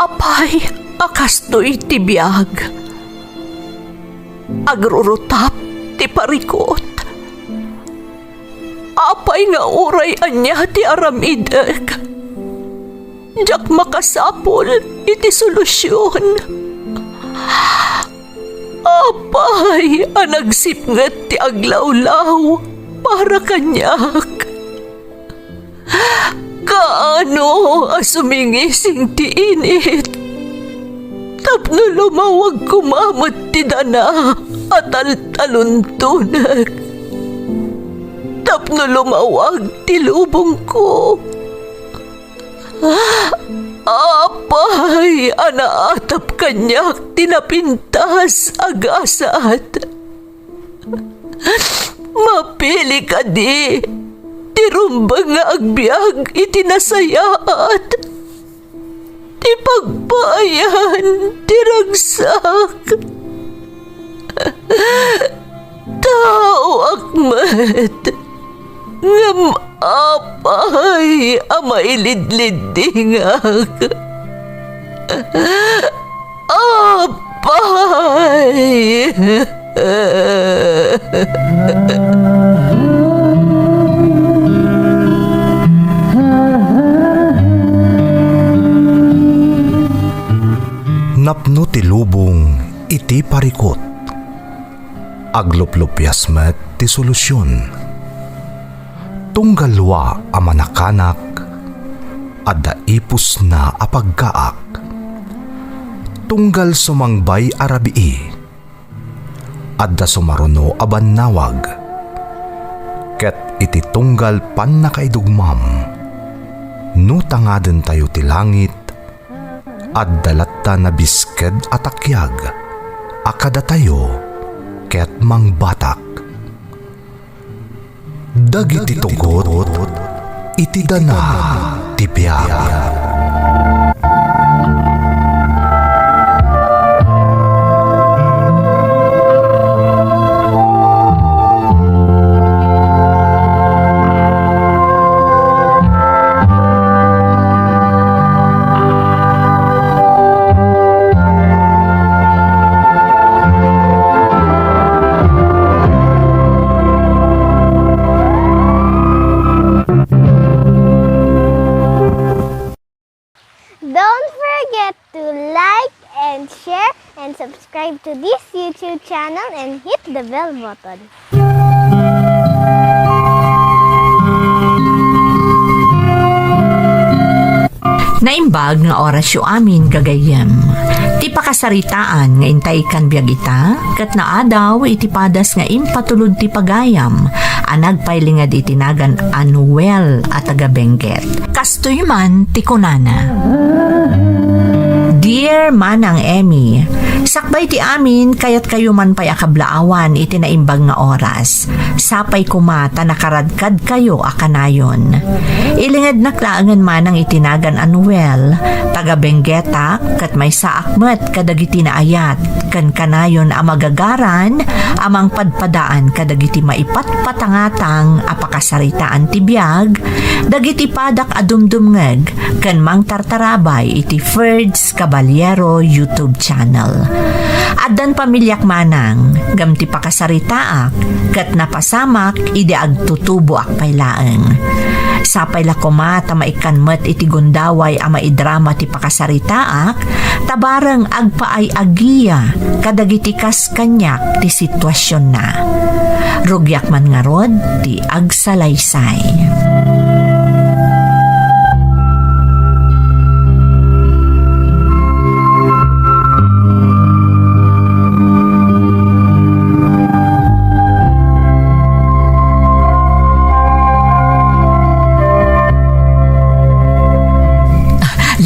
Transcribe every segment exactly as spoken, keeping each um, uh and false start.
Apay a kastoy ti biag? Agrurutap ti parikut. Apay nga uray ania ti aramidek, diak makasapul iti solusion. Apay a nagsipnget ti aglawlaw para kaniak? Kaano a sumingising ti init tapno lumawag koma met ti dana a taltaluntonek, tapno lumawag ti lubongko? Apay a naatap kaniak ti napintas a gasat? Mapili kadi ti rumbeng nga agbiag iti nasayaat, ti pagpaayan ti ragsak? Taoak met, ngem apay a mailidliddingak? Apay! Napno ti lubong iti parikut. Agluplupias met ti solusion. Tunggal lua a manakanak, adda ipusna a paggaak. Tunggal sumangbay a rabii, adda sumaruno a bannawag. Ket iti tunggal pannakaidugmam, no tangadentayo ti langit, adda latta nabisked a takiag a kadatayo ket mangbatak. Dagiti tugot iti dana ti biag. Don't forget to like and share and subscribe to this YouTube channel and hit the bell button. Naimbag nga orasyo amin, gagayyem. Ti pakasaritaan nga intay kan biag ita, ket naadaw iti padas nga impatulod ti pagayam a nagpailinged iti nagan a Noel a taga Benguet. Kastoy man ti kunana, Dear Manang Emmy, sakbay ti amin, kayatkayo man pay a kablaawan iti naimbag nga oras. Sapay koma ta nakaradkadkayo a kanayon. Ilingednak laengen manang iti nagan a Noel, taga Benguetak, ket maysaak met kadagiti naayat ken kanayon a magagaran a mangpadpadaan kadagiti maipatpatangatang a pakasaritaan ti biag dagiti padak a dumdumngeg ken mangtartarabay iti Ferds Caballero YouTube channel. Addan pamiliak manang, ngem ti pakasaritaak ket napasamak idi agtutuboak pay laeng. Sapay la koma ta maikkan met iti gundaway a maidrama ti pakasaritaak, ta bareng agpaay a gia kadagiti kas kaniak ti situasionna. Rugiak man ngarud ti agsalaysay.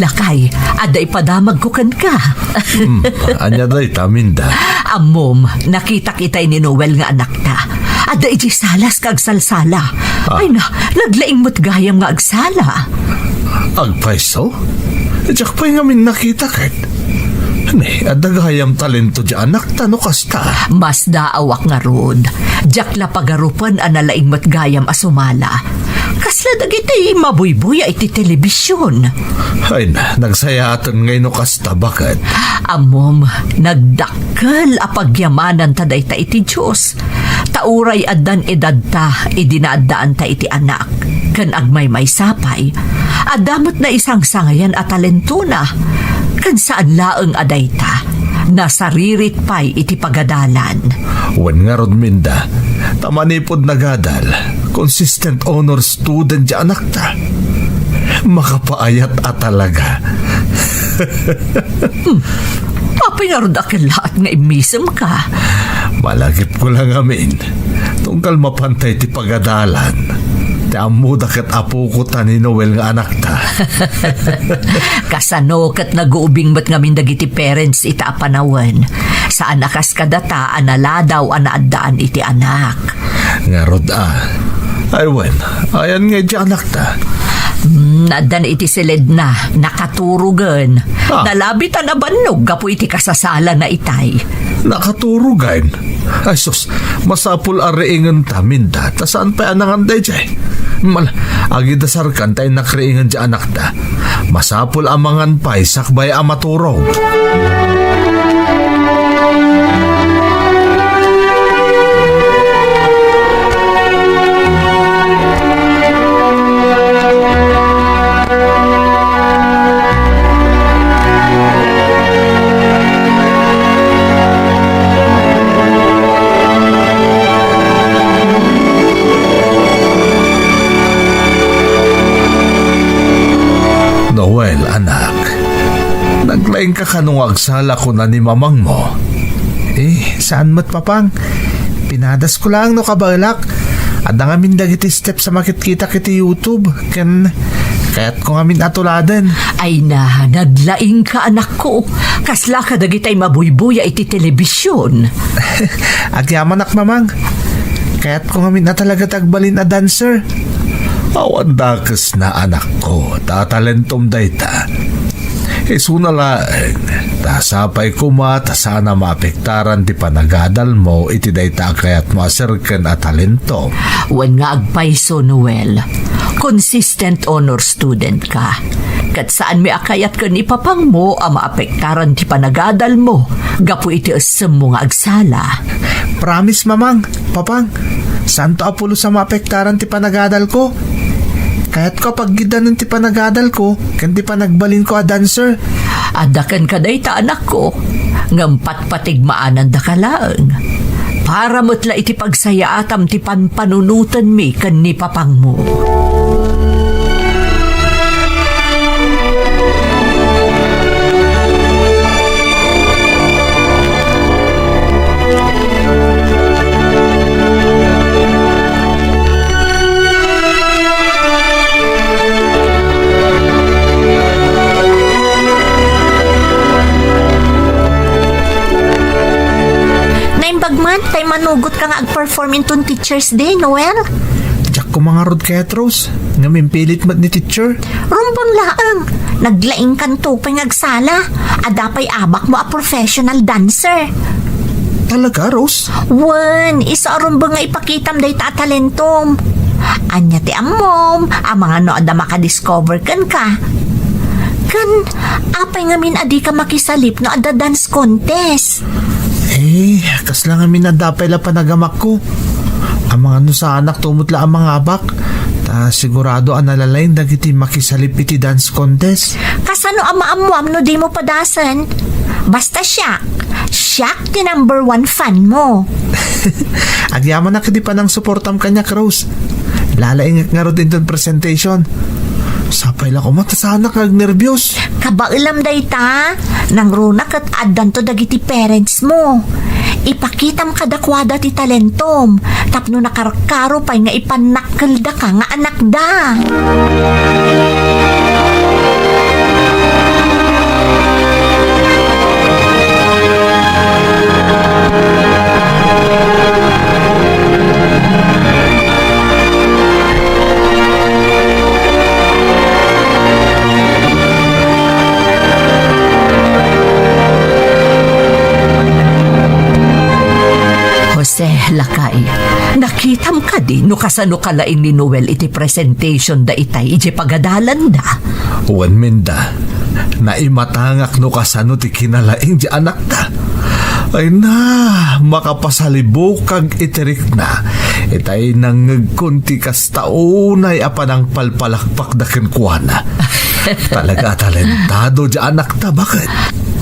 Lakay, adda ipadamagko kenka. Hmm, ania dayta, Minda? Ammom, nakitak itay ni Noel nga anakta. Adda idiay salas nga agsalsala. Ah. Ay na, naglaing met gayam nga agsala. Agpayso? Diak pay ngamin nakita ket. Ni, adda gayam talento ti anakta no kasta. Masdaawak ngarud. Diak la pagarupen a nalaing met gayam a sumala. Kasla dagiti mabuybuya iti telebision. Ay na, nagsayaaten ngay no kasta, baket. Ammom, nagdakkel a pagyamananta dayta iti Dios. Ta uray addan edadta idi naaddaanta iti anak ken agmaymaysa pay, adda met naisangsangayan a talentona, ken saan laeng a dayta, nasaririt pay iti pagadalan. Wen ngarud, Minda, ta manipud nagadal, consistent honor student ti anakta. Makapaayat a talaga. Apay ngarud a kellaat nga immisemka? Malagipko la ngamin. Tunggal mapantay ti pagadalan. Ti ammoda ket apoko ta ni Noel nga anakta. Kasano ket naguubing met ngamin dagiti parents ita a panawen? Saan a kas kadata a naladaw a naaddaan iti anak. Ngarud a. Ay wen, ayan nga iti anakta. Hmm, addan iti siledna, nakaturogen. Ah. Nalabit a nabannog gapu iti kasasalana itay. Nakaturogen? Ay sus, masapul a riingenta, Minda, ta saan pay a nangan daydiay. Mal, agidasarkan ta innak riingen ti anakta. Masapul a mangan pay sakbay a maturog. Noel, anak, naglaingka kano nga agsala kuna ni mamangmo? Eh, saan met, Papang? Pinadasko laeng no kabaelak. Adda ngamin dagiti steps a makitkitak iti YouTube, ken kayatko ngamin a tuladen. Ay na, naglaingka, anakko. Kasla kadagitay mabuybuya iti telebision. Agyamanak, Mamang. Kayatko ngamin a talaga ti agbalin a dancer. Awan dakesna, anakko, ta talentom dayta. Isuna laeng, ta sapay koma ta saan a maapektaran ti panagadalmo iti dayta a kayatmo a serken a talento. Wen nga agpayso, Noel. Consistent honor student ka. Ket saanmi a kayat ken ni papangmo a maapektaran ti panagadalmo gapu iti essemmo nga agsala. Promise, Mamang, Papang, saanto a pulos a maapektaran ti panagadalko. Kayatko a paggidanen ti panagadalko ken ti panagbalinko a dancer. Adda kenka dayta, anakko, ngem patpatigmaanandaka laeng. Para met la iti pagsayaatam ti panpanunotenmi ken ni papangmo. Naimbag man, tay manugot ka nga agperform inton Teacher's Day, Noel? Diak koma ngarud kayat, Rose. Ngem impilit met ni teacher. Rumbeng laeng. Naglaingkanto pay nga agsala. Adda pay abakmo a professional dancer. Talaga, Rose? Wen, isu a rumbeng nga ipakitam dayta a talentom. Ania ti ammom, amangan no adda makadiscover kenka? Ken, apay ngamin a dika makisalip no adda dance contest? Eh, kasla ngamin adda pay la panagamakko. Amangan no saanak tumot la a mangabak, ta sigurado a nalalaing dagiti makisalip iti dance contest. Kasano a maammuam no dimo padasen? Basta siak, siak ti number one fan mo. Agyamanak iti panangsuportam kaniak, Rose. Lalaingek ngarud inton presentation. Sapay la koma ta saanak nga agnerbios. Kabaelam dayta, nangruna ket addanto dagiti parents mo. Ipakitam kadakuada ti talentom tapno nakarkaro pay nga ipannakkeldaka nga anakda. Lakay, nakitam kadi no kasano kalaing ni Noel iti presentation da itay iti pagadalanda? Wen, Minda, naimatangak no kasano ti kinalaing ti anakta. Ay na, makapasalibukag iti rikna. Itay nangngegkon ti kasta unay a panangpalpalakpakda kenkuana. Talaga a talentado ti anakta, baket.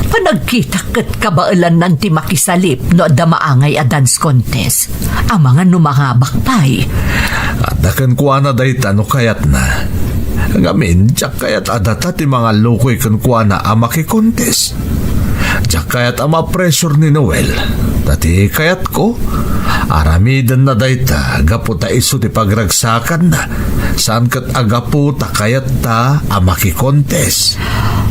Panagkitak ket kabaelannan ti makisalip no adda maangay a dance contest. Amangan no mangabak pay. Adda kenkuana dayta no kayatna. Ngamin, diak kayat a data ti mangallukoy kenkuana a makikontes. Diak kayat a ma-pressure ni Noel. Ta ti kayatko, aramidenna dayta gapu ta isu ti pagragsakanna. Saan ket a gapu ta kayatta a makikontes.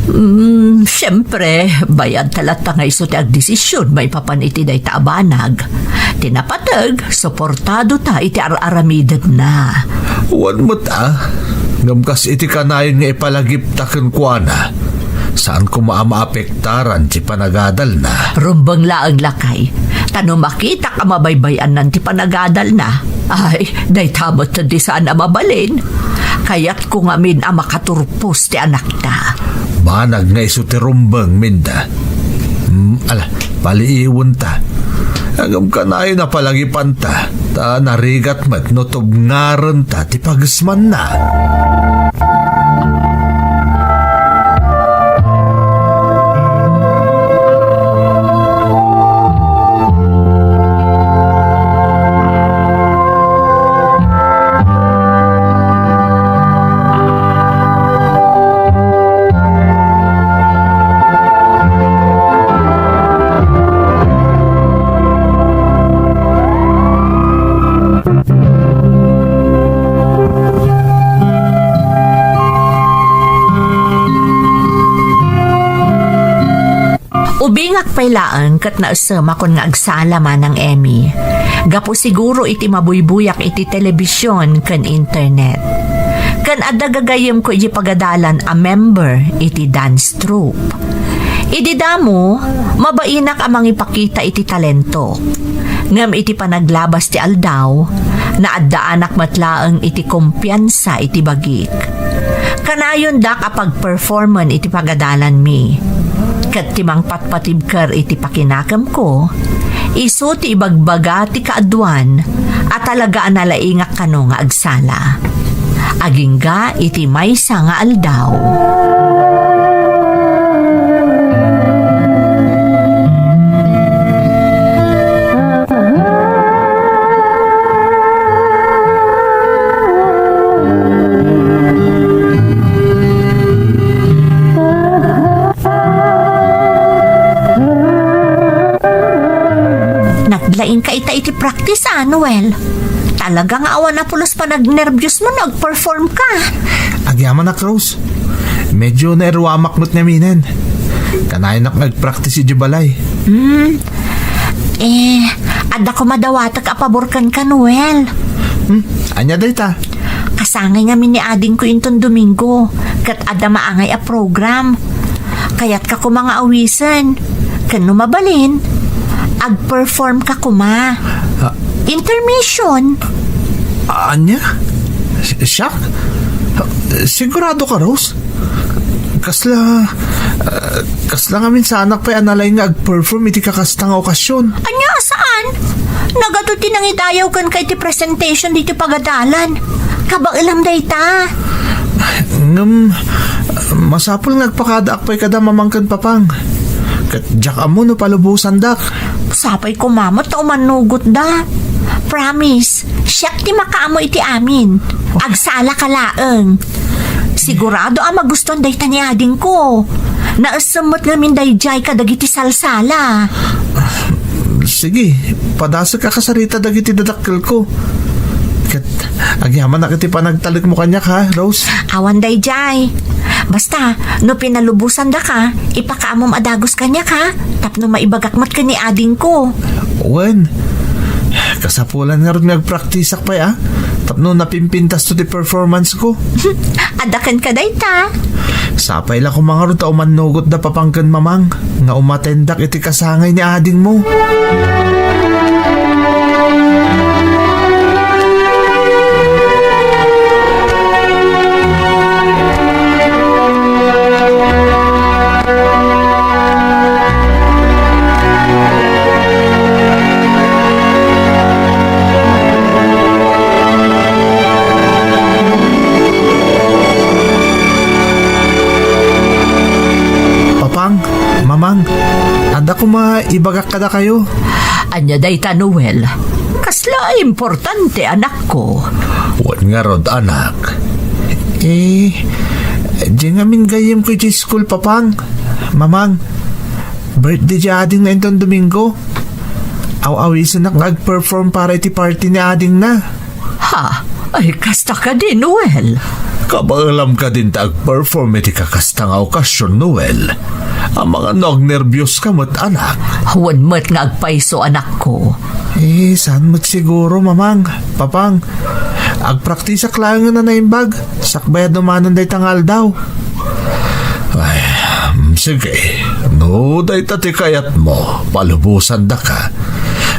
Mm, siempre, bayadta latta nga isu ti agdesisyon maipapan iti dayta a banag. Ti napateg, suportadota iti ar-aramidenna. Wen met a, ngem kas iti kanayon nga ipalagipta kenkuana, saan koma a maapektaran ti panagadalna. Rumbeng laeng, lakay, ta no makitak a mabaybay-anan ti panagadalna, ay, dayta met ti saan a mabalin. Kayatko ngamin a makaturpos ti anakta. Banag nga isu ti rumbeng, Minda. Hmm, ala, paliiwenta. Ngem kanayon a palagipanta, ta narigat met no tubngarenta ti pagesmanna. Ubingak pay laeng ket naesemakon nga agsala, Manang Emmy, gapu siguro iti mabuybuyak iti telebision ken internet. Ken adda gagayyemko iti pagadalan a member iti dance troupe. Idi damo, mabainak a mangipakita iti talentok. Ngem iti panaglabas ti aldaw, naaddaanak met laeng iti kumpiansa iti bagik. Kanayondak a pagperformen iti pagadalanmi. Ket ti mangpatpatibker iti pakinakemko, isu ti ibagbaga ti kaaduan a talaga a nalaingak kano nga agsala. Agingga iti maysa nga aldaw. Naglaingka ita iti practice, a, Noel? Talaga nga awan a pulos panagnerbiosmo no agperformka. Agyamanak, Rose. Medyo nairruamak met ngaminen. Kanayonak nga agpractice iti balay. Hmm. Eh, adda koma dawatek a pabor kenka, Noel. Hmm? Ania dayta? Kasangay ngamin ni adingko inton Domingo, ket adda maangay a program. Kayatka koma nga awisen. Ken no mabalin, agperformka koma. Ah. Intermission. Ania? Siak? Sigurado ka, Rose? Kasla, ah, kasla ngamin saanak pay a nalaing nga agperform iti kakasta nga okasion. Ania, saan? Nagadu ti nangidayaw kenka iti presentation ditoy pagadalan. Kabaelam dayta. Ngem, masapul nga agpakadaak pay kada mamang ken papang. Ket diak ammo no palubosandak. Sapay koma met ta umannugotda. Promise, siak ti makaammo iti amin. Agsalaka laeng. Sigurado a magustuan dayta ni adingko. Naessem met ngamin daydiay kadagiti salsala. Sige, padasek a kasarita dagiti dadakkelko. Ket agyamanak iti panagtalekmo kaniak, ha, Rose? Awan daydiay. Basta, no pinalubosandaka, ipakaammom a dagus kaniak, ha? Tapno maibagak met ken ni adingko. Wen, kasapulan ngarud nga agpraktisak pay, a? Tapno napimpintasto ti performance ko. Adda kenka dayta. Sapay la koma ngarud ta umannugotda papang ken mamang nga umatendak iti kasangay ni adingmo. ibagak kadakayo. Ania dayta, Noel? Kasla importante, anakko. Wen ngarud, anak. Eh, diay ngamin gayyemko idiay school, Papang, Mamang. Birthday di adingna inton Domingo. Aw-awisenak nga agperform para iti party ni adingna. Ha? Ay, kasta kadi, Noel? Kabaelam kadin ta agperform iti kakasta nga okasion, Noel? Amangan no agnerbios ka met, anak. Wen met nga agpayso, anakko. Eh, saan met siguro, Mamang, Papang? Agpraktisak laengen a naimbag, sakbay a dumanon dayta nga aldaw. Ay, mm, sige. No dayta ti kayatmo, palubosandaka.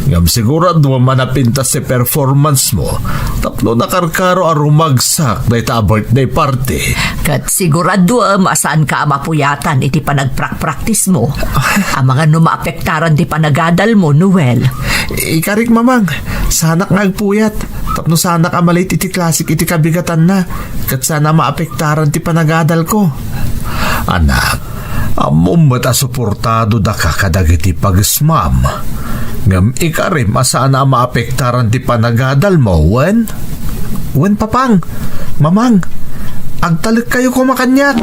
Ngem siguraduem a napintas ti performance mo tapno nakarkaro a rumagsak dayta a birthday party. Ket siguraduem a saanka a mapuyatan iti panagprakpraktismo. Amangan no maapektaran ti panagadalmo, Noel. Ikarik, Mamang, saanak nga agpuyat tapno saanak a ma-late iti klasik iti kabigatanna, ket saan a maapektaran ti panagadalko. Anak, ammom met a suportadodaka kadagiti pagesmam. Ngem ikarim a saan a maapektaran ti panagadalmo, wen? Wen, Papang, Mamang, agtalekkayo koma kaniak.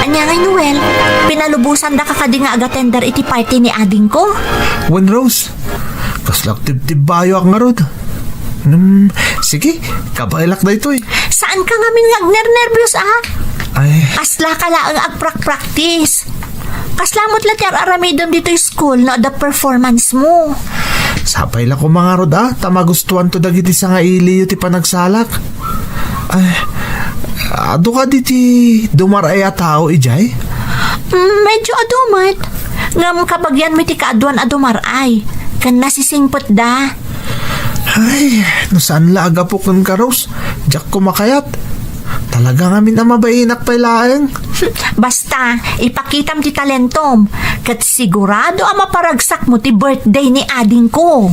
Ania ngay, Noel? Pinalubosandaka kadi nga agatender iti party ni adingko? Wen, Rose, kasla agtibtibbayoak ngarud. Hmm, sige, kabaelak daytoy. Saanka ngamin nga agnernerbios, a? Ay. Kaslaka laeng agprakpraktis. Kasla met la ti ar-aramidem ditoy school no adda performance mo? Sapay la koma ngarud, a, ta magustuanto dagiti sangailiyo ti panagsalak. Ay, adu kadi ti dumar-ay a tao idiay? Mm, medyo adu met. Ngem kabagianmi ti kaaduan a dumar-ay. Ken nasisingpetda. Ay, no saan la a gapu kenka, Rose, diak koma kayat. Talaga ngamin a mabainak pay laeng. Basta, ipakitam ti talentom, ket sigurado a maparagsakmo ti birthday ni adingko.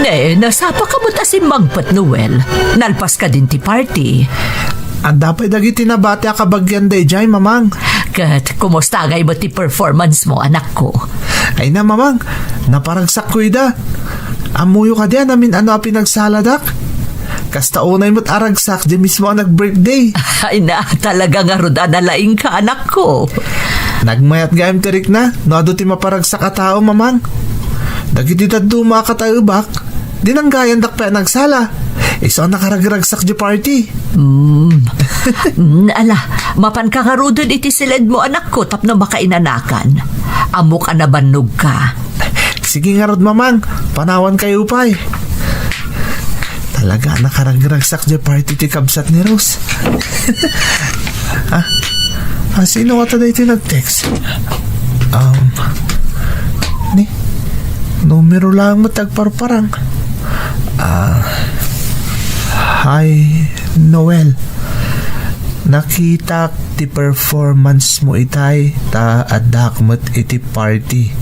Ne, nasapaka met a simmangpet, Noel. Nalpas kadin ti party. Adda pay dagiti nabati a kabagianda idiay, Mamang. Ket kumusta ngay met ti performance mo, anakko? Ay na, Mamang, naparagsakko ida. Ammoyo kadi a namin-ano a pinagsaladak? Kasta unay met a ragsak di mismo a nag-birthday. Ay na, talaga ngarud a nalaingka, anakko. Nagmayat gayam ti rikna no adu ti maparagsak a tao, Mamang. Dagiti dadduma a kataebak, dinanggayandak pay a nagsala. Isu a nakaragragsak di party. Hmm. Mm, ala, mapanka ngaruden iti siledmo, anakko, tapno makainanakan. Ammok a nabannogka. Sige ngarud, Mamang, panawankayo pay. Talaga, nakaragragsak di party ti kabsat ni Rose. Ah, ah, sino ngata daytoy nag-text? Um, ni, numero lang mo tagparparang. Ah, hi, Noel. Nakitak ti performance mo itay, ta addak met iti party.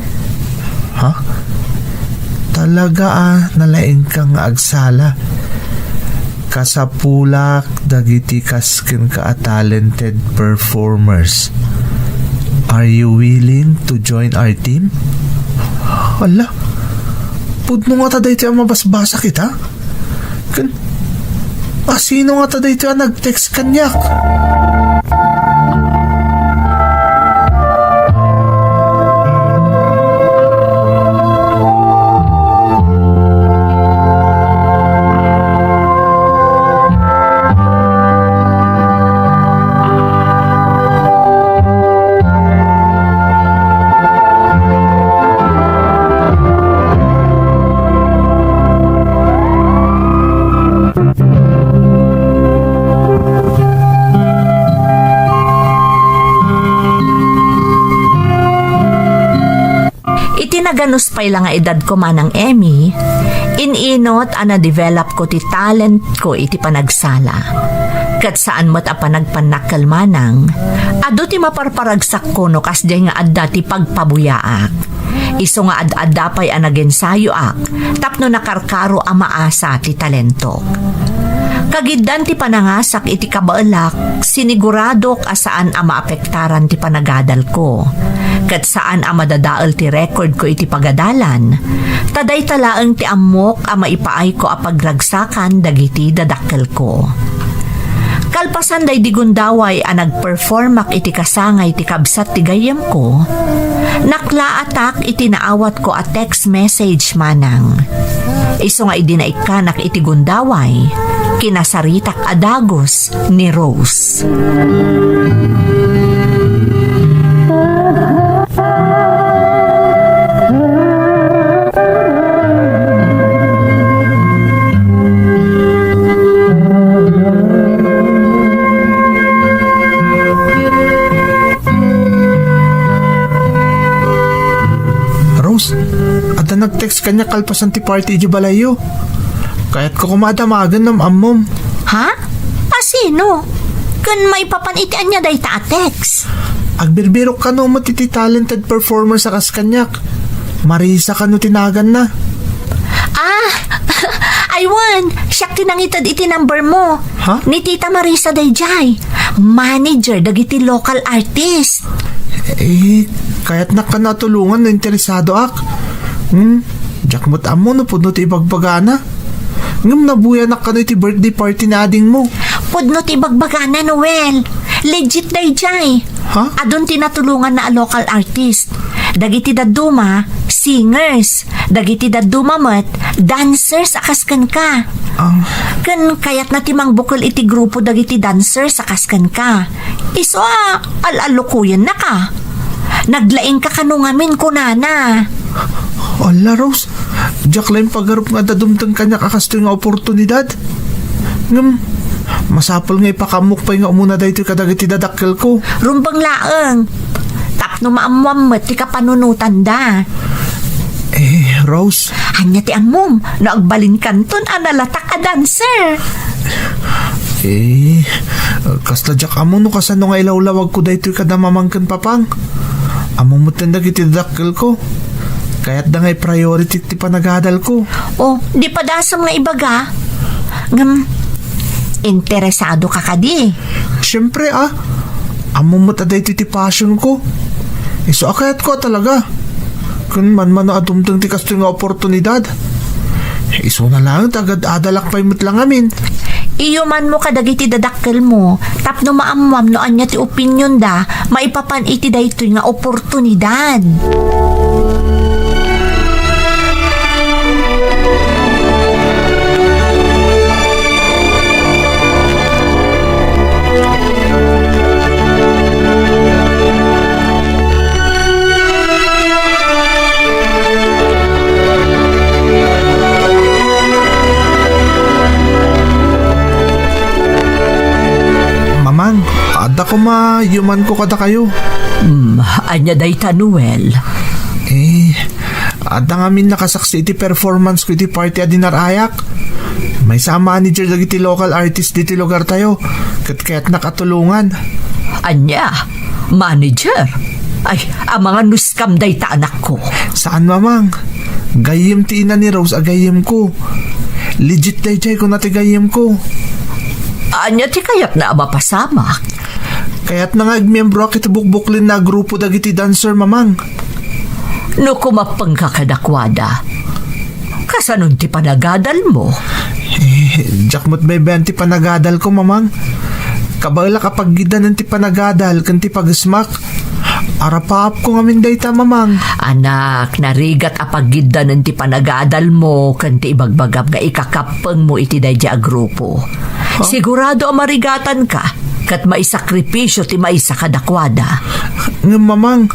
Ha? Talaga a, nalaingka nga agsala. Kasapulak dagiti kas kenka a talented performers. Are you willing to join our team? Ala, pudno ngata daytoy a mabasbasak ita? Ken, a, sino ngata daytoy a nag-text kaniak? Aganus pay la nga edadko, Manang Emmy, in-inot a na-develop ko ti talent ko iti panagsala. Ket saan met a panagpannakkel, Manang. Adu ti maparparagsakko no kasdiay nga adda ti pagpabuyaak. Isu nga ad-adda pay a nagensayoak tapno nakarkaro a maasa ti talentok. Kagiddan ti panangasak iti kabaelak, siniguradok a saan a maapektaran ti panagadalko. Ket saan a madadael ti rekordko iti pagadalan, ta dayta laeng ti ammok a maipaayko a pagragsakan dagiti dadakkelko. Kalpasan daydi gundaway a nagperformak iti kasangay ti kabsat ti gayyemko, naklaatak iti naawatko a text message, Manang. Isu nga idi naikkanak iti gundaway, kinasaritak a dagus ni Rose. Rose, adda nag-text kaniak kalpasan ti party idiay balayyo. Kayatko koma a damagen no am-ammom. Ha? A sino? Ken maipapan iti ania dayta a text? Agbirbirok kano met iti talented performers a kas kaniak. Marisa kano ti naganna. Ah, ay wen, siak ti nangited iti number mo. Ha? Ni Tita Marisa daydiay. Manager dagiti local artist. Eh, kayatnak kano a tulongan no interesadoak. Hmm, diak met ammo no pudno ti ibagbagana. Ngem nabuyanak kano iti birthday party ni adingmo. Pudno ti ibagbagana, Noel. Legit daydiay. Ha? Adun ti natulonganna a local artist. Dagiti dadduma, singers. Dagiti dadduma met, dancers a kas kenka. Ah. Ken kayatna ti mangbukel iti grupo dagiti dancers a kas kenka. Isu a, al-alukuyennaka. Naglaingka kano ngamin, kunana. Ala, Rose, diak laeng pagarup nga adda dumteng kaniak a kastoy nga oportunidad. Ngem, masapul nga ipakaammok pay nga umuna daytoy kadagiti dadakkelko. Rumbeng laeng. Tapno maammoam met ti kapanunotanda. Eh, Rose. Ania ti ammom no agbalinkanton a nalatak a dancer? Eh, kasla diak ammo no kasano nga ilawlawagko daytoy kada mamang ken papang. Ammo metten dagiti dadakkelko. Kayatda nga i-priority ti panagadalko. Oh, di padasem nga ibaga. Ngem, interesado ka kadi? Siempre, ah. Ammo met a daytoy ti passion ko. Isu a kayatko a talaga. Ken manmano a dumteng ti kastoy nga oportunidad. Isuna laeng ta agad-adalak pay met la ngamin. Iyumanmo kadagiti dadakkelmo tapno maammoam no ania ti opinionda maipapan iti daytoy nga oportunidad. Mamang, adda koma yumanko kadakayo. Hmm, ania dayta, Noel? Eh, adda ngamin nakasaksi iti performance ko iti party a dinar-ayak. Maysa a manager dagiti local artist diti lugartayo, ket kayatnak a tulongan. Ania? Manager? Ay, amangan no scam dayta, anakko. Saan, Mamang. Gayyem ti ina ni Rose a gayyemko. Legit daydiay, kuna ti gayyemko. Ania ti kayatna a mapasamak? Kayatna nga agmiembroak iti bukbuklenna a grupo dagiti dancer, Mamang. No kumappengka kadakuada, kasanon ti panagadalmo? Eh, diak met baybayan ti panagadalko, Mamang. Kabaelak a paggiddanen ti panagadal ken ti pagesmak. Arapaapko ngamin dayta, Mamang. Anak, narigat a paggiddanen ti panagadalmo ken ti ibagbagam nga ikakappengmo iti daydiay a grupo. Huh? Sigurado a marigatanka ket maisakripisio ti maysa kadakuada. Ngem, Mamang,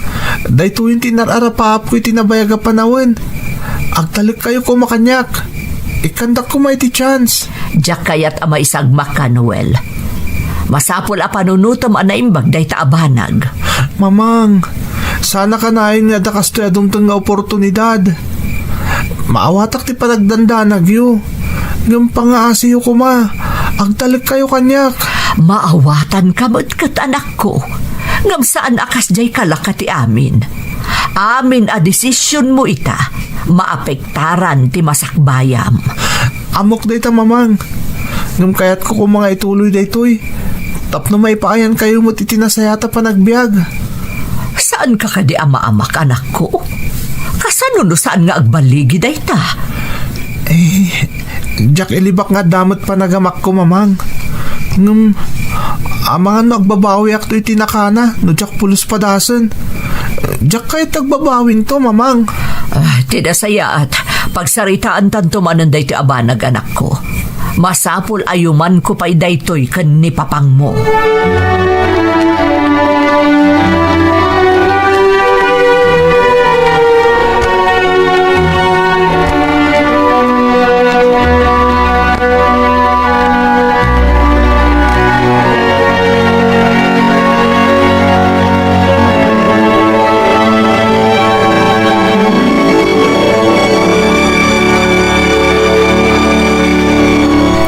daytoyen ti inar-arapaapko iti nabayag a panawen. Agtalekkayo koma kaniak. Ikkandak koma iti chance. Diak kayat a maisagmakka, Noel. Masapul a panunotem a naimbag dayta a banag. Mamang, Saan a kanayon nga adda kastoy a dumteng nga oportunidad. Maawatak ti panagdandanagyo. Ngem pangngaasiyo koma, agtalekkayo kaniak. Maawatanka met ket, anakko. Ngem saan a kasdiay kalaka ti amin. Amin a desisionmo ita, maapektaran ti masakbayam. Ammok dayta, Mamang. Ngem kayatko koma nga ituloy daytoy. Tapno maipaayankayo met iti nasayaat a panagbiag. Saanka kadi a maamak, anakko? Kasano no saan nga agballigi dayta? Eh, diak ilibak nga adda met panagamakko, Mamang. Ngem, amangan no agbabawiakto iti nakana, no diak pulos padasen. Diak kayat agbabawinto, Mamang. Ah, ti nasayaat, pagsaritaantanto manen daytoy a banag, anakko. Masapul a yumanko pay daytoy ken ni papangmo.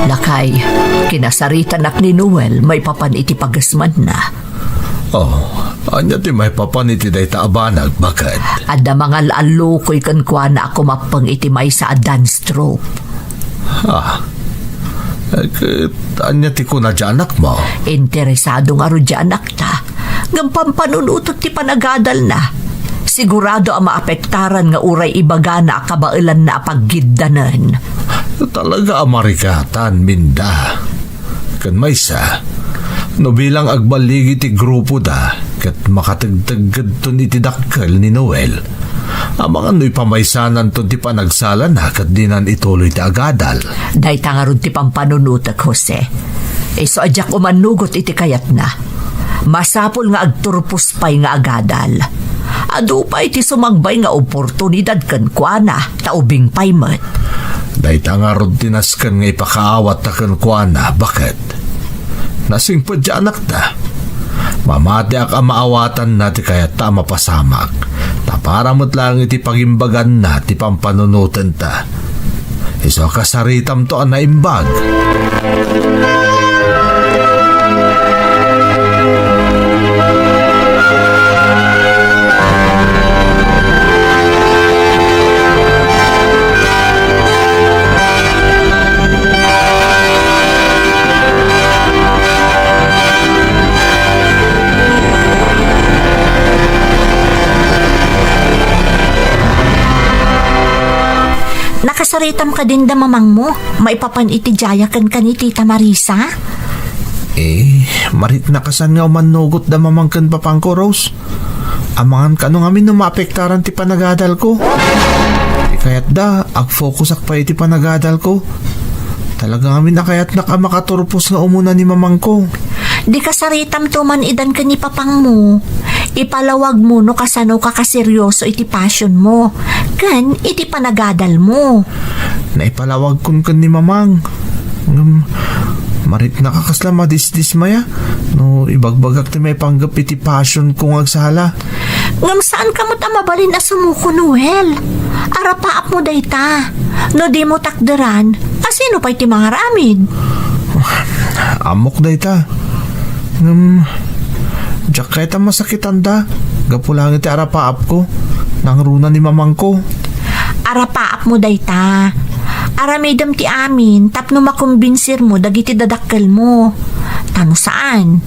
Lakay, kinasaritanak ni Noel maipapan iti pagesmanna. Oh, ania ti maipapan iti dayta a banag, baket? Adda mangal-allukoy kenkuana a kumappeng iti maysa a dance troupe. Ah, eh, ket ania ti kuna ti anakmo? Interesado ngarud ti anakta. Ngem pampanunotek ti panagadalna. Sigurado a maapektaran nga uray ibagana a kabaelanna a paggiddanen. Talaga a marikatan, Minda. Ken maysa, no bilang agballigi ti grupoda ket makategteggedton iti dakkel ni Noel, amangan no ipamaysananton ti panagsalana ket dinan ituloy ti agadal. Dayta ngarud ti pampanunotek, Jose. Isu a diak umannugot iti kayatna. Masapul nga agturpos pay nga agadal. Adu pay ti sumangbay nga oportunidad kenkuana, ta ubing pay met. Dayta ngarud ti nasken nga ipakaawatta kenkuana, baket? Nasingpet ti anakta. Mamatiak a maawatanna ti kayatta a mapasamak, ta para met laeng iti pagimbaganna ti pampanunotenta. Isu a kasaritamto a naimbag. Nakasaritam kadin da mamangmo maipapan iti diaya ken kan ni Tita Marisa? Eh, maritnak a saan nga umannugot da mamang ken papangko, Rose. Amangan kano ngamin no maapektaran ti panagadalko. Kayatda, agfokusak pay iti panagadalko. Talaga ngamin a kayatnak a makaturpos nga umuna ni mamangko. Di kasaritamto man idan ken ni papangmo. Ipalawagmo no kasanoka kaseryoso iti passionmo ken iti panagadalmo. Naipalawagkon ken ni mamang. Ngem, maritnak a kasla madisdismaya no ibagbagak ti maipanggep iti passionko nga agsala. Ngem saanka met a mabalin a sumuko, Noel. Arapaapmo dayta. No dimo takderan, asino pay ti mangaramid? Ammok dayta. Ngem, diak kayat a masakitanda gapu laeng iti arapaapko. Nangruna ni mamangko. Arapaapmo dayta. Aramidem ti amin tapno makombinsirmo dagiti dadakkelmo. Ta no saan,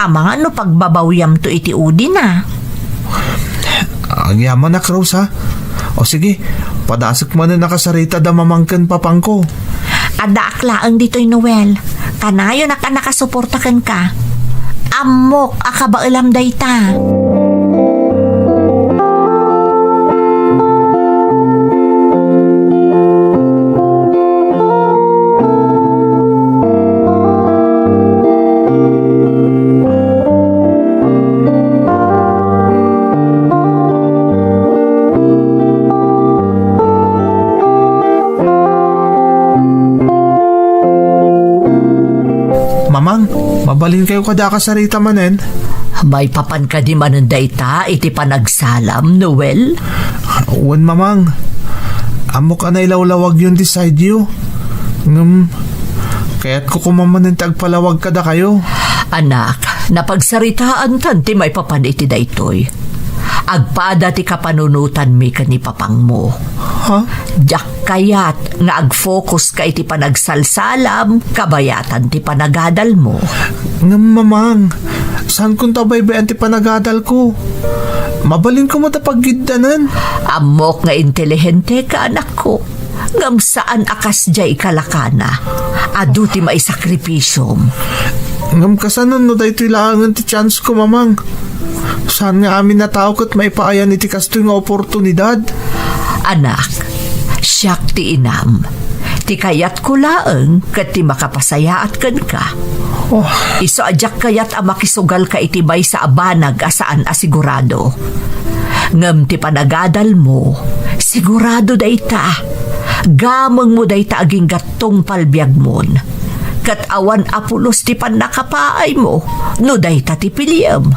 amangan no pagbabawiamto iti udina. Agyamanak, Rose, ha? O sige, padasek manen a kasarita da mamang ken papangko. Addaak laeng ditoy, Noel. Kanayonak a nakasuporta kenka. Ammok a kabaelam dayta. Mamang, mabalinkayo kada a kasarita manen? Maipapan kadi manen dayta iti panagsalam, Noel? Wen, Mamang. Ammok a nailawlawagyo ti sideyo. Ngem, kayatko koma manen ti agpalawag kadakayo. Anak, napagsaritaantan ti maipapan iti daytoy. Agpada ti kapanunotanmi ken ni papangmo. Ha? Diak kayat nga agfokuska iti panagsalsalam kabayatan ti panagadalmo. Ngem, Mamang, saankonto a baybay-an ti panagadalko. Mabalin koma ta paggiddanan. Ammok nga inteligenteka, anakko. Ngem saan a kasdiay kalakana. Adu ti maisakripisom. Ngem kasano no daytoy laengen ti chance ko, Mamang? Saan nga amin a tao ket maipaayan iti kastoy nga oportunidad? Anak, siak ti inam. Ti kayatko laeng ket ti makapasayaat kenka. Oh. Isu a diak kayat a makisugalka iti maysa a banag a saan a sigurado. Ngem ti panagadalmo, sigurado dayta. Gamengmo dayta agingga tungpal biagmon. Ket awan a pulos ti pannakapaaymo no dayta ti piliem.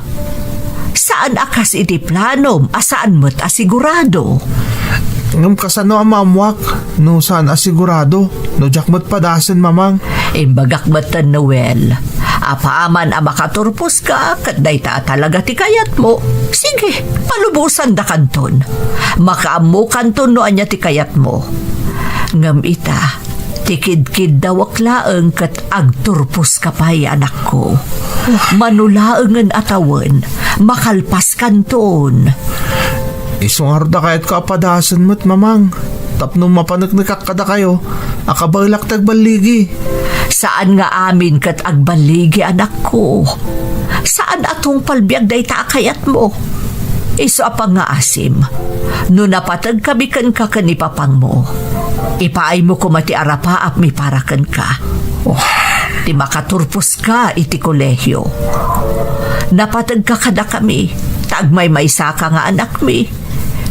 Saan a kas iti planom a saan met a sigurado. Ngem kasano a maammuak no saan a sigurado? No diak met padasen, Mamang. Imbagak metten, Noel. Apaman a makaturposka ket dayta a talaga ti kayatmo, sige, palubosandakanton. Makaammokanton no ania ti kayatmo. Ngem ita, ti kidkiddawek laeng ket agturposka pay, anakko. Mano laengen a tawen, makalpaskanton. Isu ngarud a kayatko a padasen met, Mamang. Tapno mapaneknekak kadakayo, a kabaelak ti agballigi. Saan nga amin ket agballigi, anakko. Saan a tungpal biag dayta a kayatmo. Isu a pangngaasim, no napategkami kenka ken ni papangmo, ipaaymo koma ti arapaapmi para kenka. Oh, ti makaturposka iti kolehio. Napategka kadakami, ta agmaymaysaka nga anakmi.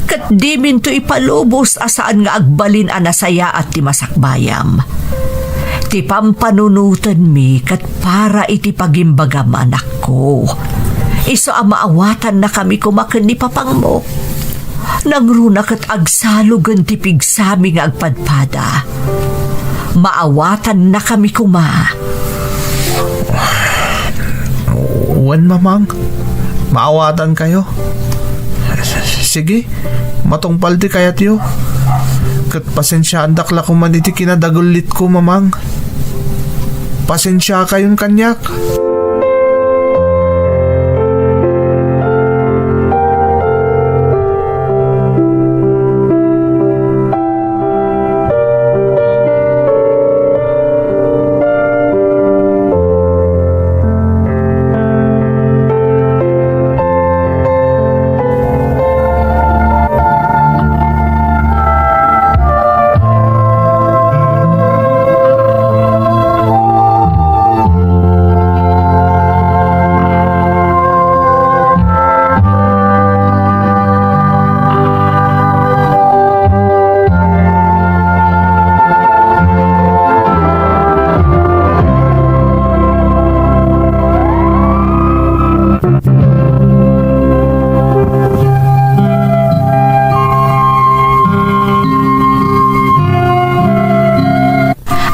Ket diminto ipalubos a saan nga agbalin a nasayaat ti masakbayam. Ti pampanunotenmi ket para iti pagimbagam, anakko. Isu a maawatannakami koma ken ni papangmo. Nangruna ket agsalugen ti pigsami nga agpadpada. Maawatannakami koma. Wen, Mamang, maawatankayo. Sige, matungpal ti kayatyo. Ket pasensiaandak la koman iti kinadagullitko, Mamang. Pasensiakayon kaniak.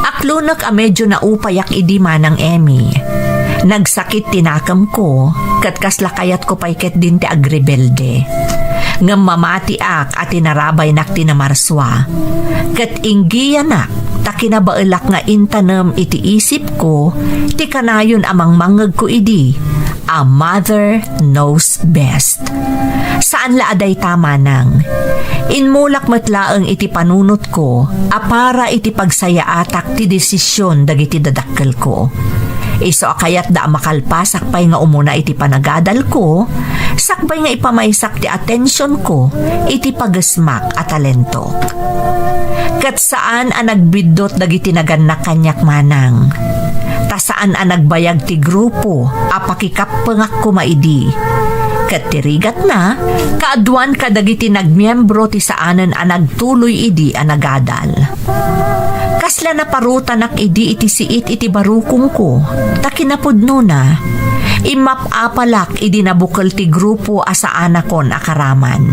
Aklonek a medyo naupayak idi, Manang Emmy. Nagsakit ti nakemko, ket kasla kayatko pay ketdin ti agrebelde. Ngem mamatiak a tinarabaynak ti namarsua, ket inggiyanak ta kinabaelak nga intanem iti isipko ti kanayon a mangmangngegko idi a mother knows best. Saan la a dayta, Manang. Inmulak met laeng iti panunotko a para iti pagsayaatak ti desisyon dagiti dadakkelko. Isu a kayatda a makalpasak pay nga umuna iti panagadalko, sakbay nga ipamaysak ti atensionko iti pagesmak a talentok. Ket saan a nagbiddut dagiti nagannak kaniak, Manang. Ta saan a nagbayag ti grupo a pakikappengak koma idi. Ket ti rigatna, kaaduan kadagiti nagmiembro ti saanen a nagtuloy idi a nagadal. Kasla naparutanak idi iti siit iti barukongko, ta kinapudnona, immap-apalak idi nabukel ti grupo a saanakon a karaman.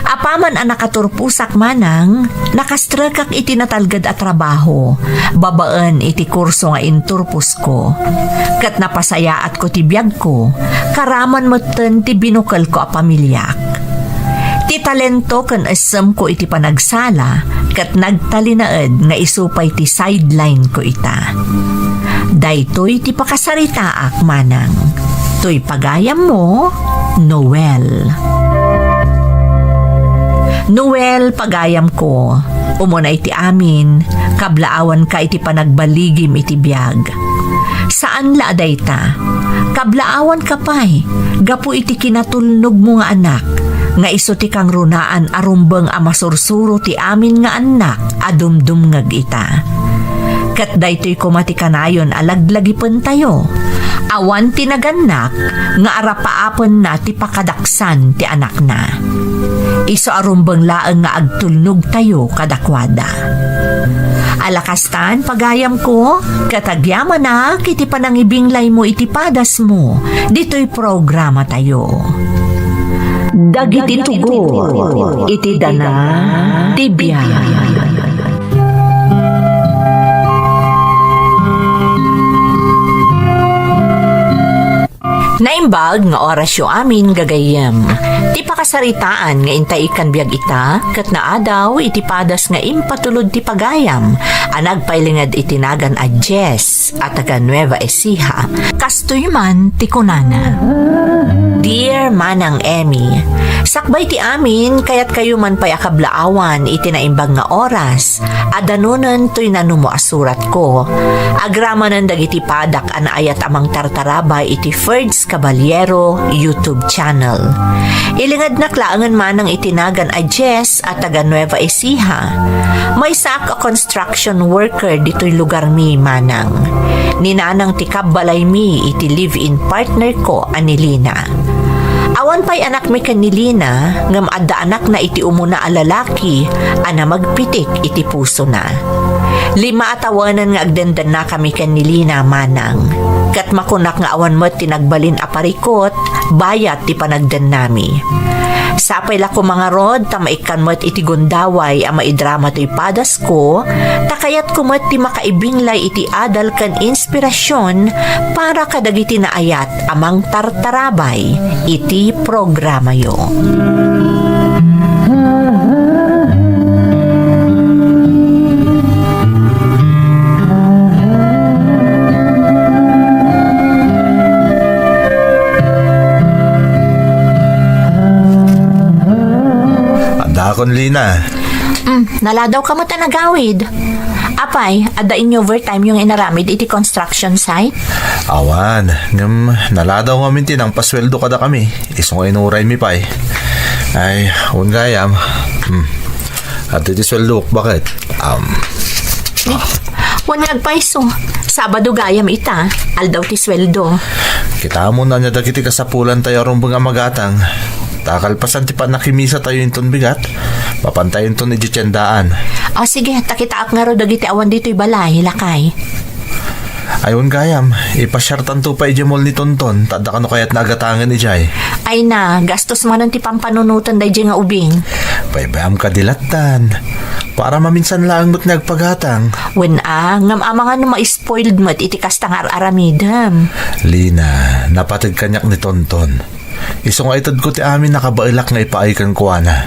Apaman a nakaturposak manang, nakastrekak iti natalged a trabaho, babaen iti kurso nga inturposko. Ket napasayaatko ti biagko, karaman metten ti binukelko a pamiliak. Ti talento ken essemko iti panagsala ket nagtalinaed nga isu pay ti sideline ko ita. Daytoy ti pakasaritaak manang. Toy pagayammo, Noel. Noel, pagayamko, umuna iti amin, kablaawanka iti panagbaligim iti biag. Saan la a dayta, kablaawanka pay gapu iti kinatulnogmo nga anak, nga isu ti kangrunaan a rumbeng a masursuro ti amin nga annak a dumdumngeg ita. Ket daytoy koma ti kanayon a laglagipentayo. Awan ti nagannak nga arapaapenna ti pakadaksan ti anakna. Isu a rumbeng laeng nga agtulnogtayo kadakuada. Ala kastan, pagayamko, ket agyamanak iti panangibinglaymo iti padasmo ditoy programatayo. Dagiti tugot iti dana ti biag. Naimbag nga orasyo amin, gagayyem. Ti pakasaritaan nga intay ikkan biag ita, ket naadaw iti padas nga impatulod ti pagayam a nagpailinged iti nagan a Jess a taga Nueva Ecija. Kastoy man ti kunana, Dear Manang Emmy, sakbay ti amin, kayatkayo man pay a kablaawan iti naimbag nga oras, a danonen toy nanumo a suratko. Agramanen dagiti padak a naayat a mangtartarabay iti Ferds Caballero YouTube channel. Ilingednak laengen manang iti nagan a Jess a taga Nueva Ecija. Maysaak a construction worker ditoy lugarmi manang. Ni nanang ti kabbalaymi iti live-in partner ko a ni Lina. Awan pay anakmi ken ni Lina, ngem adda anakna iti umuna a lalaki a namagpitik iti pusona. Lima a tawenan nga agdendennakami ken ni Lina manang. Ket makunak nga awan met ti nagbalin a parikot bayat ti panagdennami. Sapay la koma ngarud ta maikkan met iti gundaway a maidrama toy padasko, ta kayatko met ti makaibinglay iti adal ken inspirasyon para kadagiti naayat a mangtartarabay iti programayo. Adakon, Lina. Mm, naladaw ka met a nagawid. Apay, adda in-overtime yo nga inaramid iti construction site? Awan, ngem naladaw ngamin ti nangpasueldo kadakami. Isu nga inuraymi pay. Ay, wen gayam. Hmm. Adda ti sueldok, bakit? Um, ah. Wen nga agpayso, Sabado gayam ita, aldaw ti sueldo. Kitam, ania dagiti kasapulantayo a rumbeng a magatang. Ta kalpasan ti pannakimisatayo inton bigat, mapantayonton idiay tiendaan. O, sige, ta kitaak ngarud dagiti awan ditoy balay, lakay. Ay, wen gayam, ipasiartanto pay idiay mall ni Tonton, ta adda kano kayatna a gatangen idiay. Ay na, gastos manen ti pampanunoten daydiay nga ubing. Baybay-am kadi lattan. Para maminsan laeng met nga agpagatang. Wen a, ngem amangan no ma-spoiled met iti kasta nga ar-aramidem. Lina, napateg kaniak ni Tonton. Isu nga itedko ti amin a kabaelak nga ipaay kenkuana.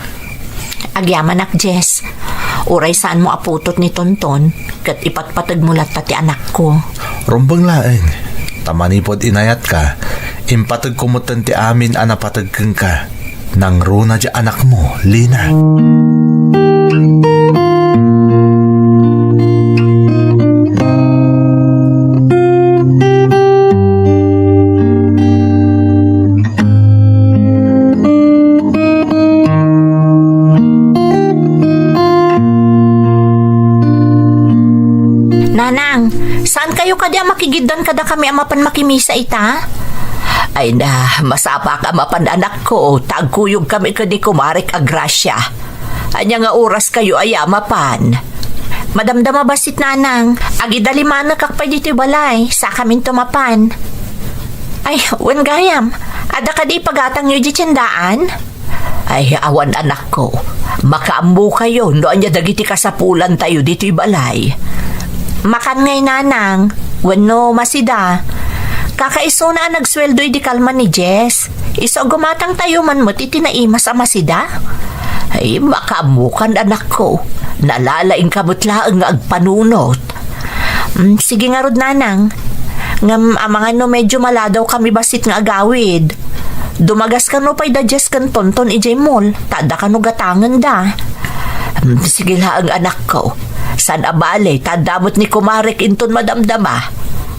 Agyamanak, Jess. Uray saanmo a putot ni Tonton, ket ipatpategmo latta ti anakko. Rumbeng laeng, ta manipud inayatka, impategko metten ti amin a napateg kenka. Nangruna diay anakmo, Lina. Nanang, saan kayo kadi a makigiddan kadakami a mapan makimisa ita? Ay na, masapak a mapan, anakko, ta agkuyog kami ken ni kumarek a Gracia. Ania nga oras kayo aya a mapan? Madamdama bassit, Nanang. Agidalimanekak pay ditoy balay, sakaminto mapan. Ay, wen gayam, adda kadi ipagatangyo idiay tiendaan? Ay, awan, anakko. Makaammokayo no ania dagiti kasapulantayo ditoy balay. Makan ngay, Nanang, wenno masida. Kakaisuna a nagsueldo idi kalman ni Jess. Isu a gumatangtayo man met iti naimas a masida. Ay, makaammokan, anakko. Nalalaingka met laeng nga agpanunot. Mm, sige ngarud, Nanang. Ngem amangan no medyo maladawkami bassit nga agawid. Dumagas kano pay da Jess ken Tonton idiay mall, ta adda kano gatangenda. Mm, sige laeng, anakko. Saan a bale, ta adda met ni kumarek inton madamdama.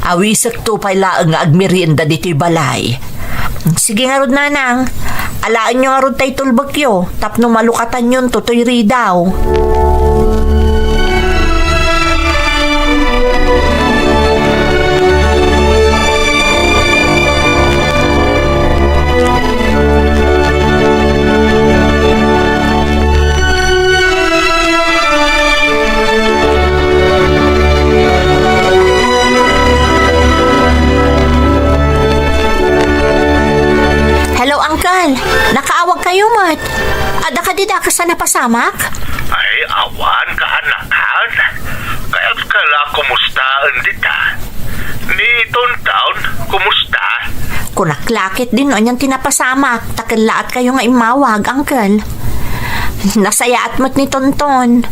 Awisekto pay laeng nga agmerienda ditoy balay. Sige ngarud, Nanang. Alaenyo ngarud tay tulbekyo tapno malukatanyonto toy ridaw. Hello, Uncle. Nakaawag kayo met. Adda kadi dakes a napasamak? Ay, awan, kaanakan. Kayat ka la kumustaen dita. Ni Tonton, kumusta? Kunak la ketdin no anian ti napasamak, ta kellaat kayo nga immawag, Uncle. Nasayaat met ni Tonton.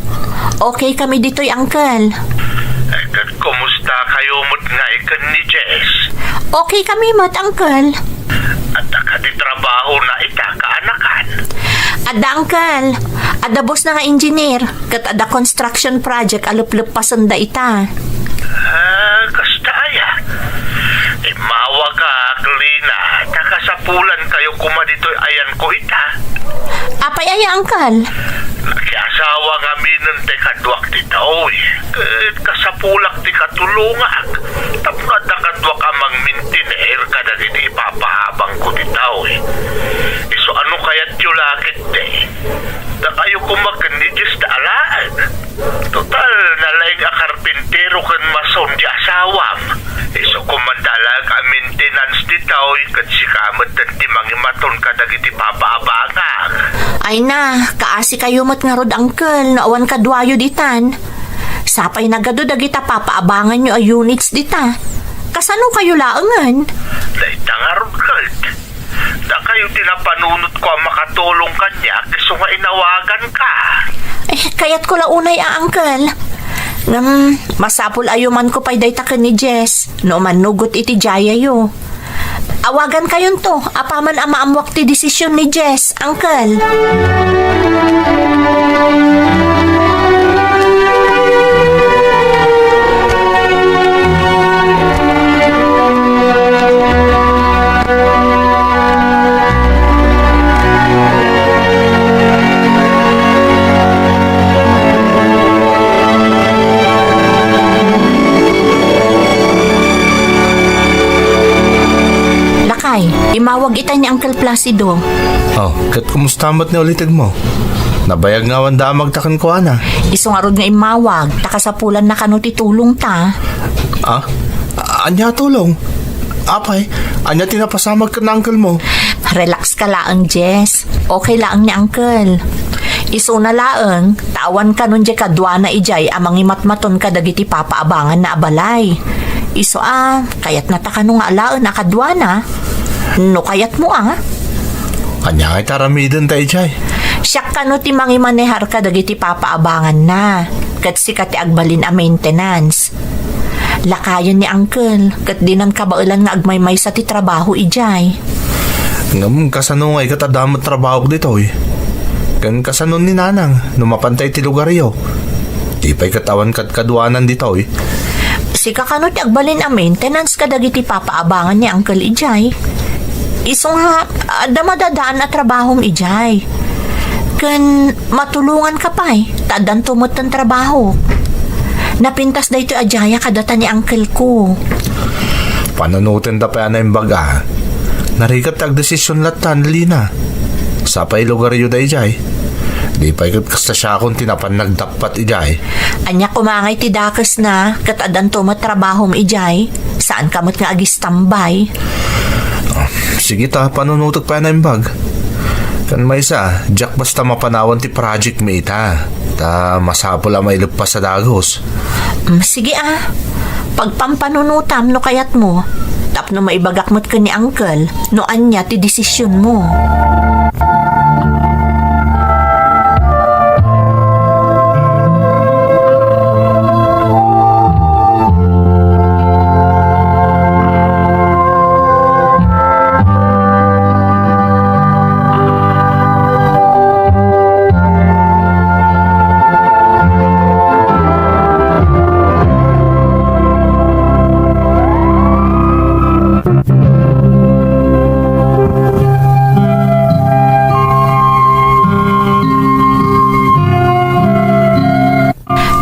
Okay kami ditoy, Uncle. Ay, ket kumusta kayo met ngay ken ni Jess? Okay kami met, Uncle. Adda kadi trabahona ita, kaanakan? Adda, Uncle. Adda boss na nga engineer, ket adda construction project a lepleppasenda ita. Ah, kasta aya. Immawagak, Lina, ta kasapulan kayo koma ditoy ayanko ita. Apay aya, Uncle? Nakiasawa ngaminen ti kaduak ditoy. Ket kasapulak ti katulongak. Tapno adda kaduak a mangmintener kadagiti ipapaabangko ditoy. Isu a no kayatyo la ketdi, dakayo koma ken ni Jess ta alaen. Total, nalaing a karpintero ken mason ti asawam. Isu koma ti alaek a maintenance ditoy, ket sika met ti mangimaton kadagiti papaabangak. Ay na, kaasi kayo met ngarud, Uncle, no awan kaduayo ditan. Sapay nagadu dagita papaabanganyo a units dita. Kasano kayo laengen? Dayta ngarud ket. Dakayo ti napanunotko a makatulong kaniak, isu nga inawaganka. Eh, kayatko la unay a, Uncle. Ngem, masapul a yumanko pay dayta ken ni Jess, no mannugot iti diayayo. Awagankayonto, apaman a maammoak ti desisyon ni Jess, Uncle. Lakay, imawag itay ni Uncle Placido. Oh, ket kumusta met ni ulitegmo? Nabayag nga awan damagta kenkuana. Isu ngarud nga immawag, ta kasapulanna kano ti tulongta. Ah? Ania a tulong? Apay, ania ti napasamak ken uncle mo? Relax ka laeng, Jess. Okay laeng ni uncle. Isuna laeng, ta awan kanon diay kaduana idiay a mangimatmaton kadagiti papaabanganna a balay. Isu a, kayatna ta kano nga alaen a kaduana. No kayatmo a. Ania ngay ti aramidenta idiay? Siak kano ti mangimanehar kadagiti papaabanganna, ket sika ti agbalin a maintenance. Lakayen ni uncle, ket dinan kabaelan nga agmaymaysa ti trabaho idiay. Ngem kasano ngay ket adda met trabahok ditoy? Ken kasano ni nanang no mapanta iti lugaryo? Di pay ket awan kadkaduanan ditoy. Sika kano ti agbalin a maintenance kadagiti papaabangan ni uncle idiay. Isu nga, adda madadaan a trabahom idiay. Ken matulonganka pay, ta addanto metten trabaho. Napintas daytoy a diayak a data ni uncle ko. Panunotenda pay a naimbag a. Narigat ti agdesision latta ni Lina. Sapay lugaryo daydiay. Di pay ket kasta siakon ti napan nagdappat idiay. Ania koma ngay ti dakesna, ket addanto met trabahom idiay? Saanka met nga agistambay? Ah, sige ta, panunotek pay a naimbag. Ken maysa, diak basta mapanawan ti project mi ita. Ta masapul a maileppas a dagus. Mm, sige a. Pagpampanunotam no kayatmo. Tapno maibagak met ken ni Uncle no ania ti desisionmo.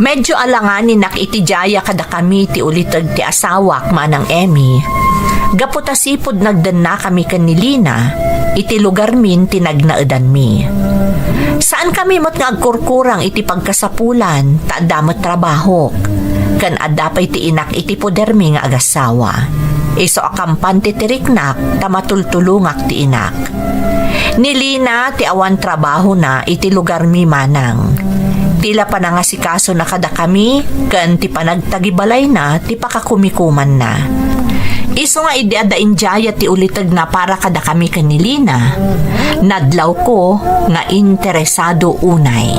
Medyo alanganinak iti diaya kadakami ti uliteg ti asawak, Manang Emmy. Gapu ta sipud nagdennakami ken ni Lina, iti lugarmin ti nagnaedanmi. Saankami met nga agkurkurang iti pagkasapulan, ta adda met trabahok, ken adda pay ti inak iti podermi nga agassawa. Isu a kampan ti tiriknak, ta matultulongak ti inak. Ni Lina ti awan trabahona iti lugarmi, Manang. Ti la panangasikasona kadakami ken ti panagtagibalayna ti pakakumikumanna. Isu nga idi adda indiaya ti ulitegna para kadakami ken ni Lina, nadlawko nga interesado unay.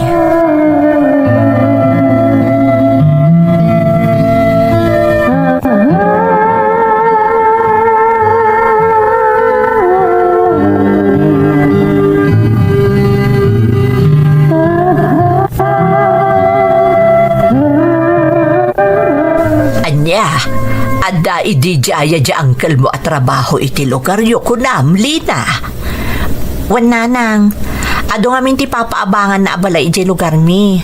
Ania, adda idi diaya di uncle mo a trabaho iti lugaryo, kunam, Lina? Wen, Nanang, adu ngamin ti papaabanganna a balay idiay lugarmi.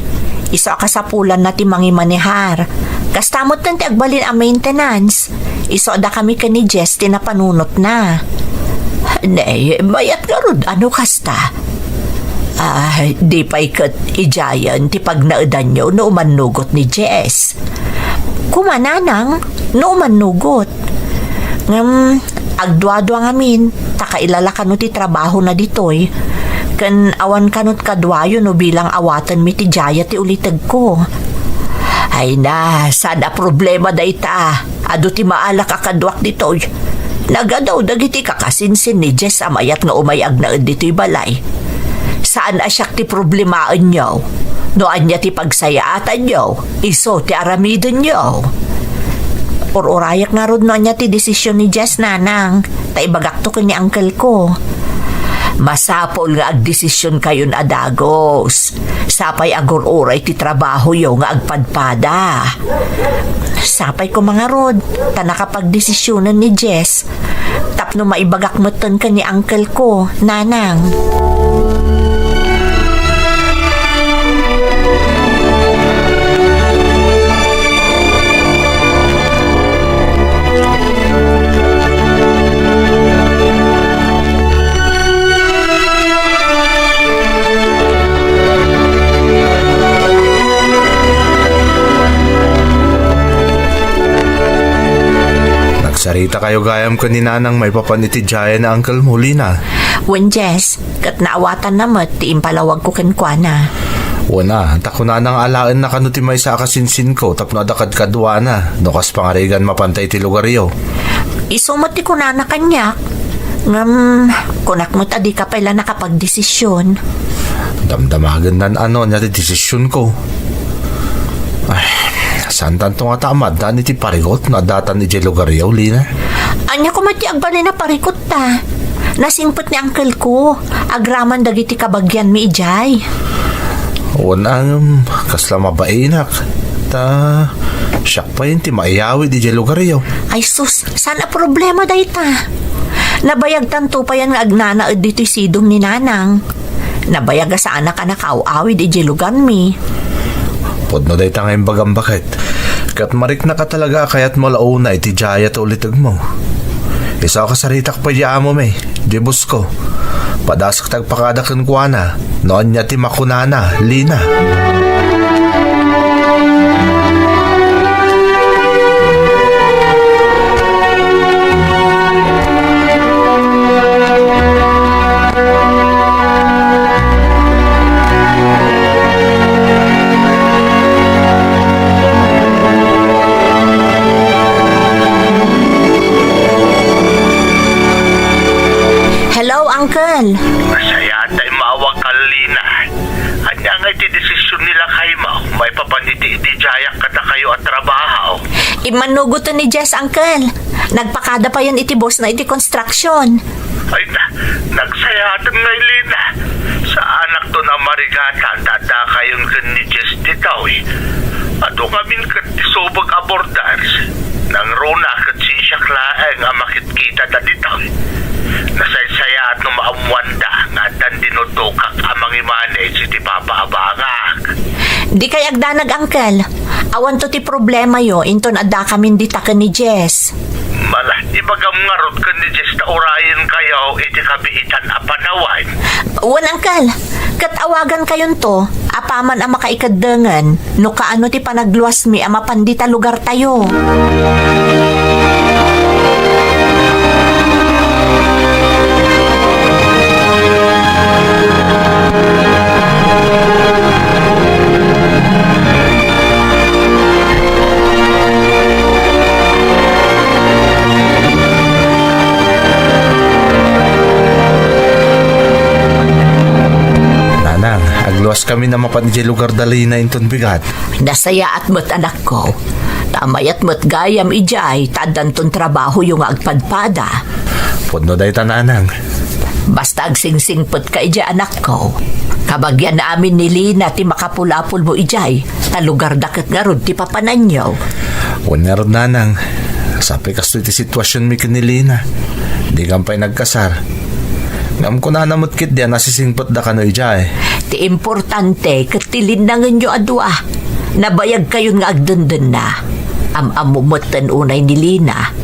Isu a kasapulanna ti mangimanehar. Kasta metten ti agbalin a maintenance. Isu a dakami ken ni Jess ti napanunotna. Ne, mayat ngarud a no kasta. Ah, di pay ket idiayen ti pagnaedanyo no umannugot ni Jess. Kuma, Nanang, no umannugot. Ngem, agduadua ngamin, ta kailala kano ti trabahona ditoy, ken awan kanot kaduayo no bilang awatenmi ti diaya ti ulitegko. Ay na, saan a problema dayta. Adu ti maalak a kaduak ditoy. Nagadaw dagiti kakasinsin ni Jess a mayat nga umay agnaed ditoy balay. Saan a siak ti problemaenyo. No ania ti pagsayaatanyo, isu ti aramidenyo. Ur-urayak ngarud no ania ti desisyon ni Jess, Nanang, ta ibagakto ken ni uncle ko. Masapul nga agdesisyon kayon a dagus. Sapay agur-uray ti trabahoyo nga agpadpada. Sapay ko mangarud, ta nakapagdesisyonen ni Jess. Tapno maibagak metten ken ni uncle ko, Nanang. Nagsarita kayo gayam ken ni Nanang maipapan iti diayen a uncle mo, Lina? Wen, Jess, ket naawatanna met ti impalawagko kenkuana. Wen a, ta kunana nga alaenna kano ti maysa a kasinsinko tapno adda kadkaduana, no kas pangarigan mapanta iti lugaryo. Isu met ti kunana kaniak. Ngem, kunak met a dika pay la nakapagdesisyon. Damdamagennan a no ania ti desisyonko. Ay, saan tanto ngata a maaddaan iti parigot no addatan idiay lugaryo, Lina? Ania koma ti agbalin a parigotta? Nasingpet ni uncle ko, agraman dagiti kabagianmi idiay. Wen a, ngem, kasla mabainak. Ta, siak pay ti maiyawid idiay lugaryo. Ay sus, saan a problema dayta? Nabayagtanto payen nga agnanaed ditoy sidong ni Nanang. Nabayag a saanak a nakaaw-awid idiay lugarmi. Pudno dayta nga imbagam, baket. Ket mariknak a talaga a kayatmo la una iti diaya ti ulitegmo. Isu a kasaritak pay di amo mi, di boss ko. Padasek ti agpakada kenkuana no ania ti makunana, Lina. Hello, Uncle. Nasayaat ta immawagka, Lina. Ania ngay ti desisyon ni lakaymo maipapan iti idiayak kadakayo a trabaho? Immannugoten ni Jess, Uncle. Nagpakada payen iti boss na iti construction. Ay na, nagsayaaten ngay, Lina. Saanakton a marigatan ta addakayon ken ni Jess ditoy. Adu ngamin ket ti subek a borders. Nangruna ket siak laeng a makitkita dagitoy. Nasaysayaat no maammoanda nga addan dinutokak a mangimanage iti papaabangak. Dikay agdanag, Uncle. Awanto ti problemayo inton addakamin dita ken ni Jess. Mala, ibagam ngarud ken ni Jess ta urayenkayo iti kabiitan a panawen. Wen, Uncle. Ket awagankayonto apaman a makaikeddengen no kaano ti panagluasmi a mapan dita lugartayo. Nanang, agluaskami a mapan idiay lugarda, Lina, inton bigat. Nasayaat met, anakko. Ta mayat met gayam idiay ta addanton trabahoyo nga agpadpada. Pudno dayta, Nanang. Basta agsingsingpetka idiay, anakko. Kabagian amin ni Lina ti makapulapulmo idiay, ta lugarda ket ngarud ti papananyo. Wen ngarud, Nanang. Sapay kastoy ti situasionmi ken ni Lina. Dikam pay nagkasar. Ngem kunana met ketdi a nasisingpetda kano idiay. Ti importante ket ti linnangenyo a dua. Nabayagkayon nga agdendenna. Am-ammo metten unay ni Lina.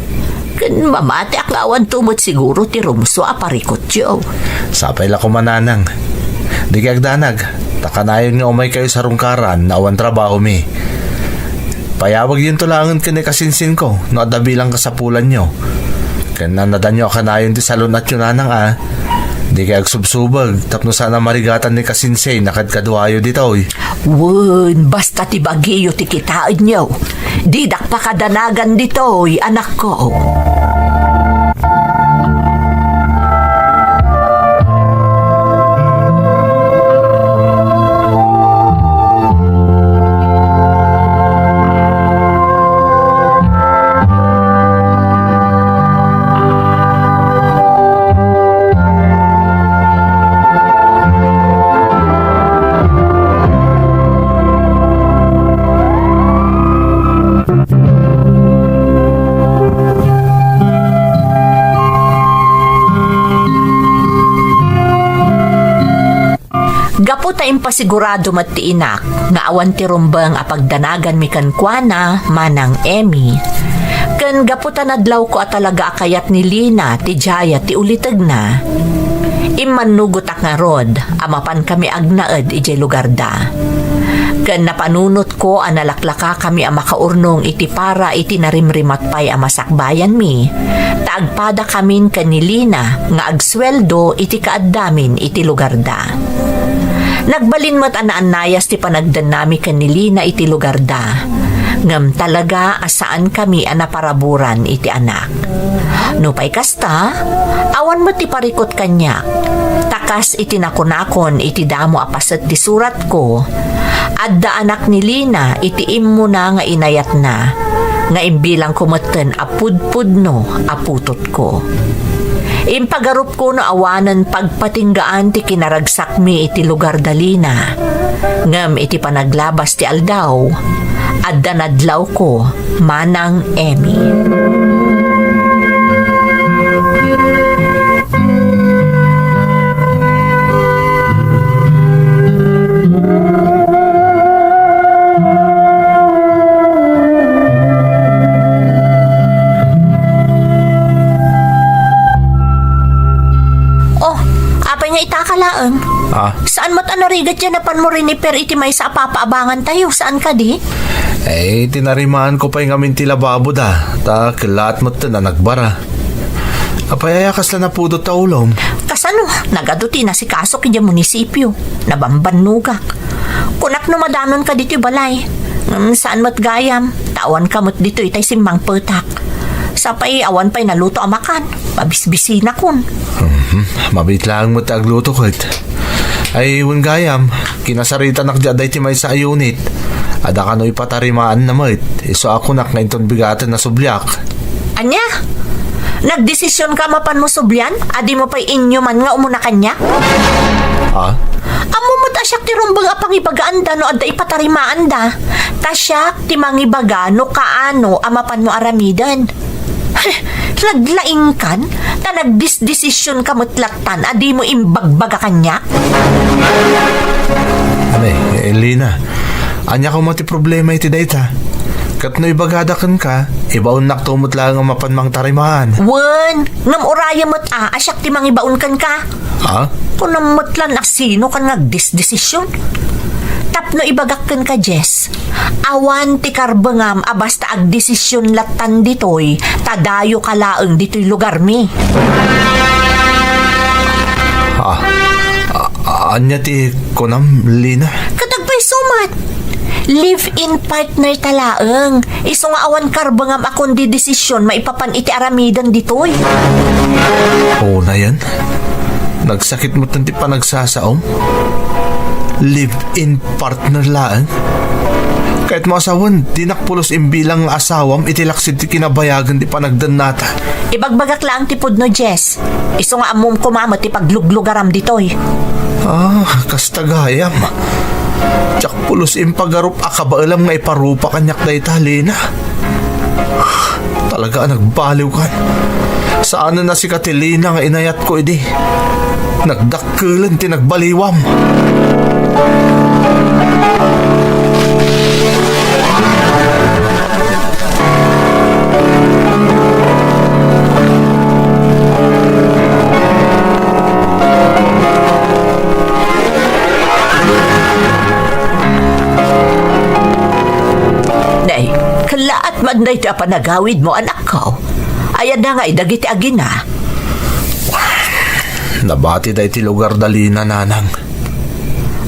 Ken mamatiak nga awanto met siguro ti rumsua a parikutyo. Sapay la koma, Nanang. Dikay agdanag, ta kanayon nga umaykayo sarungkaran no awan trabahomi. Payawagyonto laengen ken ni kasinsinko no adda bilang kasapulanyo. Ken annadanyo a kanayon ti salun-atyo, Nanang, a. Dikay agsubsubeg tapno saan a marigatan ni kasinsin a kadkaduayo ditoy. Wen, basta ti bagiyo ti kitaenyo. Didak pakadanagan ditoy, anakko. Gapu ta impasigurado met ti inak nga awan ti rumbeng a pagdanaganmi kenkuana, Manang Emmy, ken gapu ta nadlawko a talaga a kayat ni Lina ti diay a ti ulitegna, immannugotak ngarud a mapankami agnaed idiay lugarda. Ken napanunotko a nalaklakakami a makaurnong iti para iti narimrimat pay a masakbayanmi, ta agpadakamin ken ni Lina nga agsueldo iti kaaddamin iti lugarda. Nagbalin met a naannayas ti panagdennami ken ni Lina iti lugarda, ngem talaga a saankami a naparaburan iti anak. Nupay kasta, awan met ti parikut kaniak. Ta kas iti nakunakon iti damo a paset ti suratko, adda anak ni Lina iti immuna nga inayatna, nga imbilangko metten a pudpudno a putotko. Impagarupko no awanen pagpatinggaan ti kinaragsakmi iti lugarda, Lina. Ngem iti panaglabas ti aldaw, adda nadlawko, Manang Emmy. Oh, apay nga Ah? Saan met a narigat diay napanmo riniper iti maysa a papaabangantayo? Saan kadi? Eh, tinarimaan ko pay ngamin ti lababoda, ta kellaat metten a nagbara. Apay aya kasla napudot ta ulom? Kasano? Nagadu ti inasikaso idiay munisipio. Nabambannogak. Kunak no madanonka ditoy balay. Ngem saan met gayam, ta awanka met ditoy tay simmangpetak. Sapay awan pay naluto a makan. Mabisbisinakon. Mhm. Mabiit laeng met ti agluto ket. Ay, wen gayam, kinasaritanak diay adda iti maysa a unit. Adda kano ipatarimaanna met. Isu a kunak nga inton bigaten a subliak. Ania? Nagdesisionka a mapanmo sublian? A dimo pay inyuman nga umuna kaniak? Ah? Ammom met a siak ti rumbeng a pangibagaanda no adda ipatarimaanda. Ta siak ti mangibaga no kaano a mapanmo aramiden. Naglaingkan? Ta nagdesdesisionka met lattan a dimo imbagbaga kaniak? Anay, eh, Lina, ania koma ti problema iti dayta? Ket no ibagada kenka, ibaonnakto met laeng a mapan mangtarimaan. Wen, ngem urayem met a, a siak ti mangibaon kenka. Ha? Kunam met lan a sinokan nga agdesdesision. Tapno ibagak kenka, Jess, awan ti karbengam a basta agdesision lattan ditoy, ta dayoka laeng ditoy lugarmi. Ah, ah, ania ti kunam, Lina? Ket agpayso met. Live-in partner ta laeng. Isu nga awan karbengam a kundi desision maipapan iti aramiden ditoy. Unayen, nagsakit met ti panagsasaom. Live-in partner laeng. Kayatmo a sawen, dinak pulos imbilang nga asawam iti laksid ti kinabayagan ti panagdennata. Ibagbagak laeng ti pudno, Jess. Isu nga ammom koma met ti pagluglugaram ditoy. Ah, kasta gayam. Diak pulos impagarup a kabaelam nga iparupa kaniak dayta, Lina. Talaga a nagbaliwkan. Saanen a sika ti Lina nga inayatko idi. Nagdakkelen ti nagbaliwam. Nay, kellaat man daytoy a panagawidmo, anakko. Ay, adda ngay dagiti agina? Nabatida iti lugarda Lina, nanang.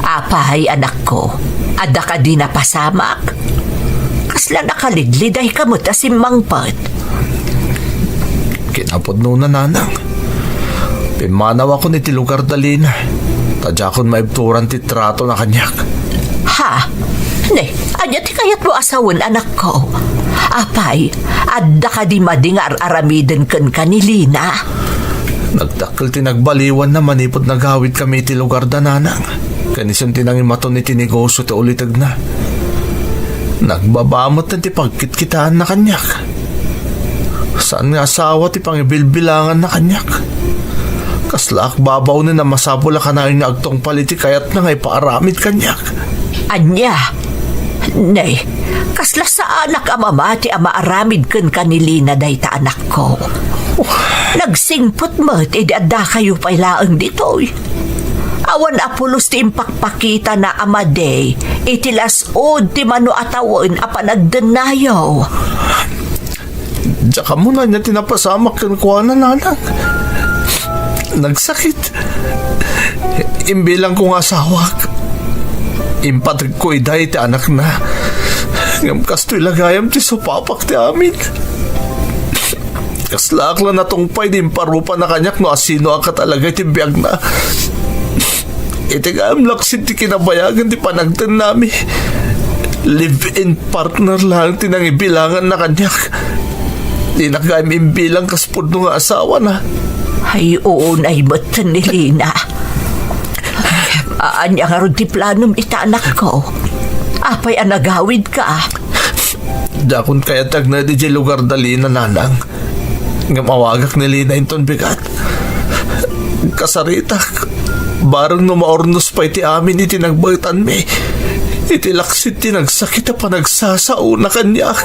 Apay, anakko, adda kadi napasamak? Kasla nakaliglidayka met a simmangpet? Kinapudnona, nanang. Pimmanawakon iti lugarda Lina, ta diakon maibturan ti tratona kaniak. Ha? Ne, ania ti kayatmo a sawen, anakko? Apay, adda kadi madi nga ar-aramiden kenka ni Lina? Nagdakkel ti nagbaliwanna manipud nagawidkami iti lugarda, nanang. Ken isun ti nangimaton iti negosio ti ulitegna. Nagbaba met ti pagkitkitaanna kaniak. Saan nga asawa ti pangibilbilanganna kaniak. Kaslaak babaonen a masapul a kanayon nga agtungpal iti kayatna nga ipaaramid kaniak. Ania? Ne, kasla saanak a mamati a maaramid kenka ni Lina dayta, anakko. Nagsingpet met idi addakayo pay laeng ditoy. Awan a pulos ti impakpakitana a madi iti las-ud ti mano a tawen a panagdennayo. Diak ammo no ania ti napasamak kenkuana, nanang. Nagsakit. Imbilangko nga asawak. Impategko ida iti anakna. Ngem kastoy la gayam ti supapak ti amin. Kaslaak la natungpay di imparupana kaniak no asino a katalaga iti biagna. Iti gayam laksid ti kinabayagan ti panagdennami. Live-in partner laeng ti nangibilanganna kaniak. Dinak gayam imbilang kas pudno nga asawana. Ay, unay met ni Lina. Ania ngarud ti planom ita, anakko? Apay a nagawidka? Dakon kayat agnay diay lugarda Lina, nanang. Ngem awagak ni Lina inton bigat. Kasaritak, bareng no maurnos pay ti amin iti nagbaetanmi, iti laksid ti nagsakit a panagsasaona kaniak.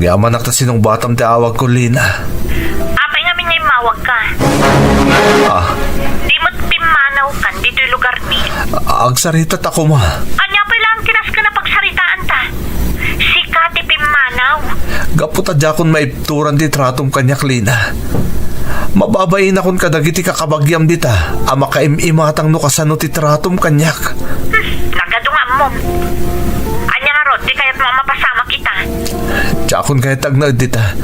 Yamanak ta sinungbatam ti awagko, Lina. Apay ngamin nga immawagka? Ah. Di met pimmanaw kan ditoy lugarmi. Agsarita ta koma. Ania pay laeng ti nasken a pagsaritaanta? Sika ti pimmanaw. Gapu ta diakon maibturan ti tratom kaniak, Lina. Mababainakon kadagiti kakabagiam dita a makaim-imatang no kasano ti tratom kaniak. Hmm, nagadu nga ammom. Ania ngarud ti kayatmo a mapasamak ita? Diakon kayat agnaed dita.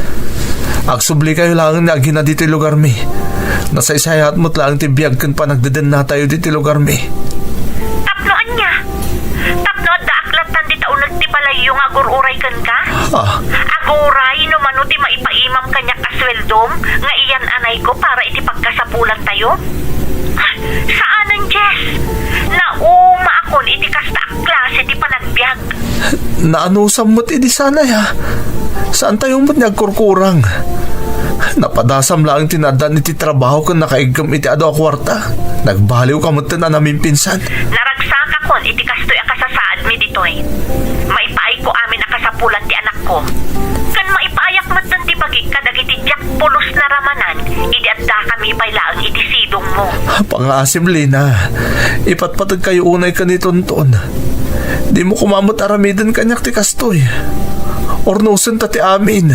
Agsubli kayo laeng ni Agina ditoy lugarmi. Nasaysayaat met laeng ti biag ken panagdedennatayo ditoy lugarmi. Tapno ania? Tapno addaak lattan dita uneg ti balayyo nga agur-uray kenka? Ah. Aguray no mano ti maipaimam kaniak a sueldom nga iyan-anayko para iti pagkasapulantayo? Saanen, Jess. Naumaakon iti kasta a klase ti panagbiag. Naanusam met idi sanay, a. Saantayo met nga agkurkurang. Napadasam laeng ti naaddan iti trabaho ken nakaiggem iti adu a kuarta. Nagbaliwka metten a namimpinsan. Naragsakakon iti kastoy a kasasaadmi ditoy. Maipaayko amin a kasapulan ti anakko. Ken maipaayak metten ti bagik kadagiti diak pulos naramanan idi addakami pay laeng iti sidongmo. Pangaasim, Lina. Ipatpateg kayo unay ken ni Tonton. Dimo koma met aramiden kaniak ti kastoy. Urnosenta ti amin.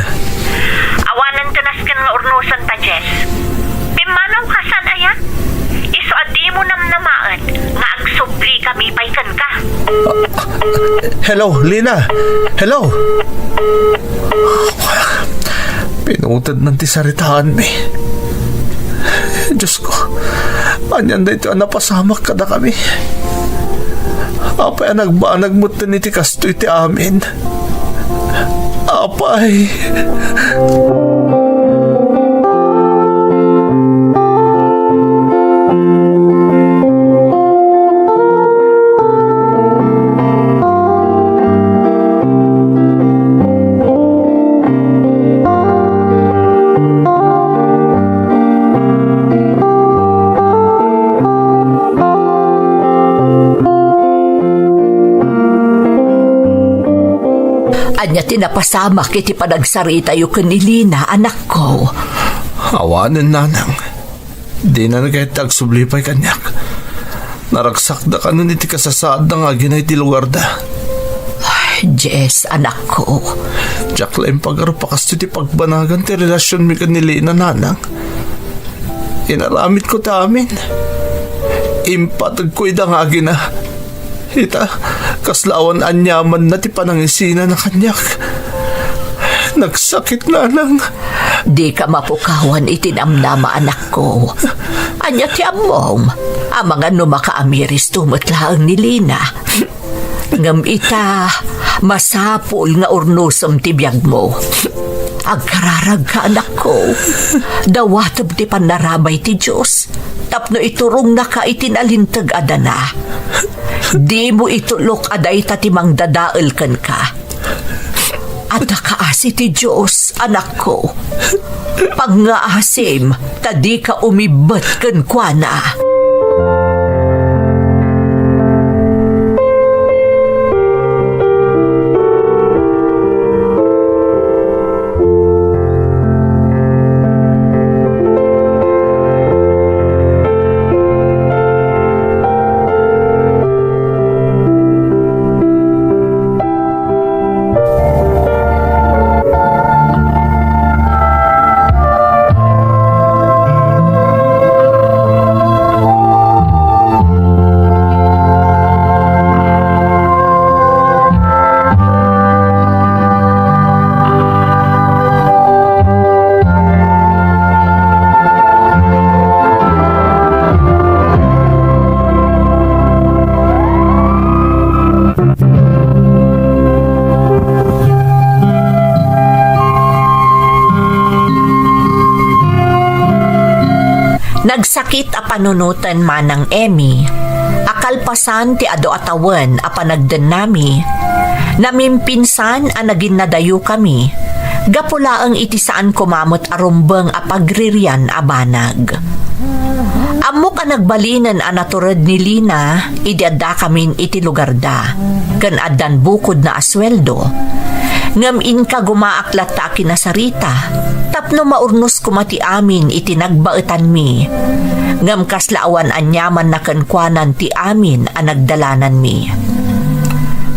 Awanen ti nasken nga urnosenta, Jess. Pimmanawka saan aya? Isu a dimo namnamaen nga agsublikami pay kenka. Hello, Lina. Hello. Pinutednan ti saritaanmi. Diosko, anian daytoy a napasamak kadakami? Apay a nagbanag metten iti kastoy ti amin? Apay. Ania ti napasamak iti panagsaritayo ken ni Lina, anakko? Awanen, nanang. Dina kayat agsubli pay kaniak. Naragsakda kanon iti kasasaadda nga agina iti lugarda. Ay, Jess, anakko. Diak la impagarup a kastoy ti pagbanagan ti relasionmi ken ni Lina, nanang. Inaramidko ti amin. Impategko ida nga agina. Ita, kasla awan aniamanna ti panangisinana kaniak. Nagsakit, nanang. Dika mapukawan iti namnama, anakko. Ania ti ammom? Amangan no makaamiristo met laeng ni Lina. Ngem ita, masapul nga urnosem ti biagmo. Agkararagka, anakko. Dawatem ti pannaramay ti Dios tapno iturongnaka iti nalinteg a dana. Dimo itulok a dayta ti mangdadael kenka. Adda kaasi ti Dios, anakko. Pangngaasim ta dika umibbet kenkuana. Nagsakit a panunoten Manang Emmy a kalpasan ti adu a tawen a panagdennami, namimpinsan a naginnadayokami gapu laeng iti saan koma met a rumbeng a pagririan a banag. Ammok a nagbalinen a natured ni Lina idi addakamin iti lugarda, ken addan bukodna a sueldo. Ngem inkagumaak latta a kinasarita, tapno maurnos koma ti amin iti nagbaetanmi. Ngem kasla awan aniamanna kenkuanan ti amin a nagdalananmi.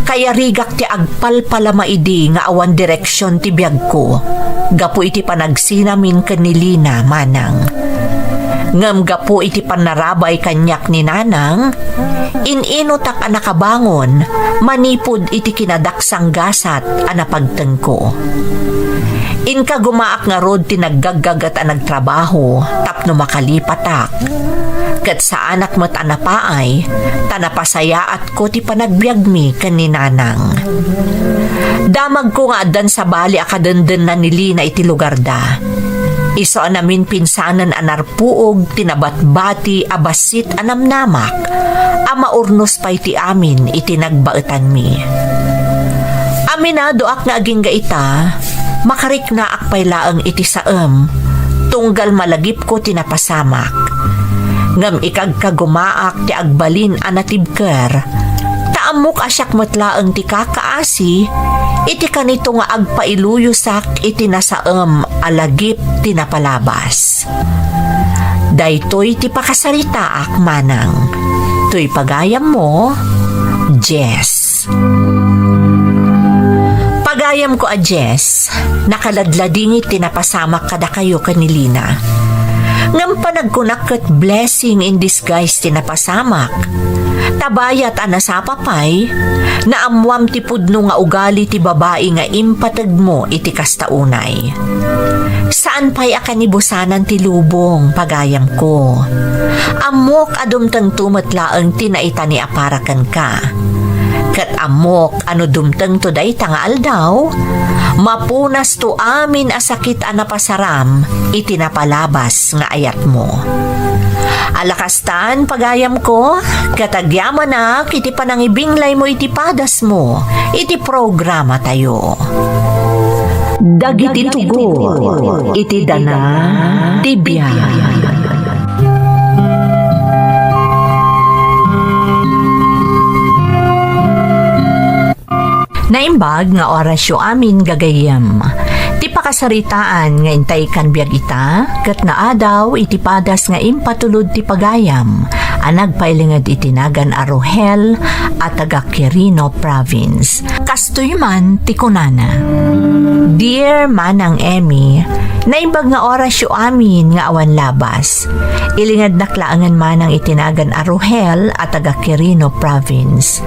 Kayarigak ti agpalpalama idi nga awan direksion ti biagko, gapu iti panagsinamin ken ni Lina, manang. Ngem gapu iti pannarabay kaniak ni Nanang, in-inutak a nakabangon manipud iti kinadaksanggasat a napagtengko. Inkagumaak ngarud ti naggaggaget a nagtrabaho tapno makalipatak. Ket saanak met a napaay, ta napasayaatko ti panagbiagmi ken ni Nanang. Damagko nga addan sabali a kadendenna ni Lina iti lugarda. Isu a naminpinsanen a narpuog ti nabatbati a bassit a namnamak a maurnos pay ti amin iti nagbaetanmi. Aminadoak nga agingga ita, makariknaak pay laeng iti saem, tunggal malagipko ti napasamak. Ngem ikagkagumaak ti agbalin a natibker, ta ammok a siak met laeng ti kakaasi iti kanito nga agpailuyosak iti nasaem a lagip ti napalabas. Daytoy ti pakasaritaak, manang. Toy pagayammo, Jess. Pagayamko a Jess, nakaladladingit ti napasamak kadakayo ken ni Lina. Ngem panagkunak ket blessing in disguise ti napasamak. Ta bayat a nasapa pay, naammoam ti pudno nga ugali ti babai nga impategmo iti kasta unay. Saan pay a kanibusanan ti lubong, pagayamko. Ammok a dumtengto met laeng ti naitani a para kenka. Ket ammok a no dumtengto dayta nga aldaw, mapunasto amin a sakit a napasaram iti napalabas nga ayatmo. Ala kastan, pagayamko, ket agyamanak iti panangibinglaymo iti padasmo iti programatayo. Dagiti tugot iti dana ti biag. Naimbag nga orasyo amin, gagayyem. Ti pakasaritaan nga intay kan biag ita, ket naadaw iti padas nga impatulod ti pagayam a nagpailinged iti nagan a Rohel a taga Quirino Province. Kastoy man ti kunana, Dear Manang Emmy, naimbag nga orasyo amin nga awan labas. Ilingednak laengen manang iti nagan a Rohel a taga Quirino Province.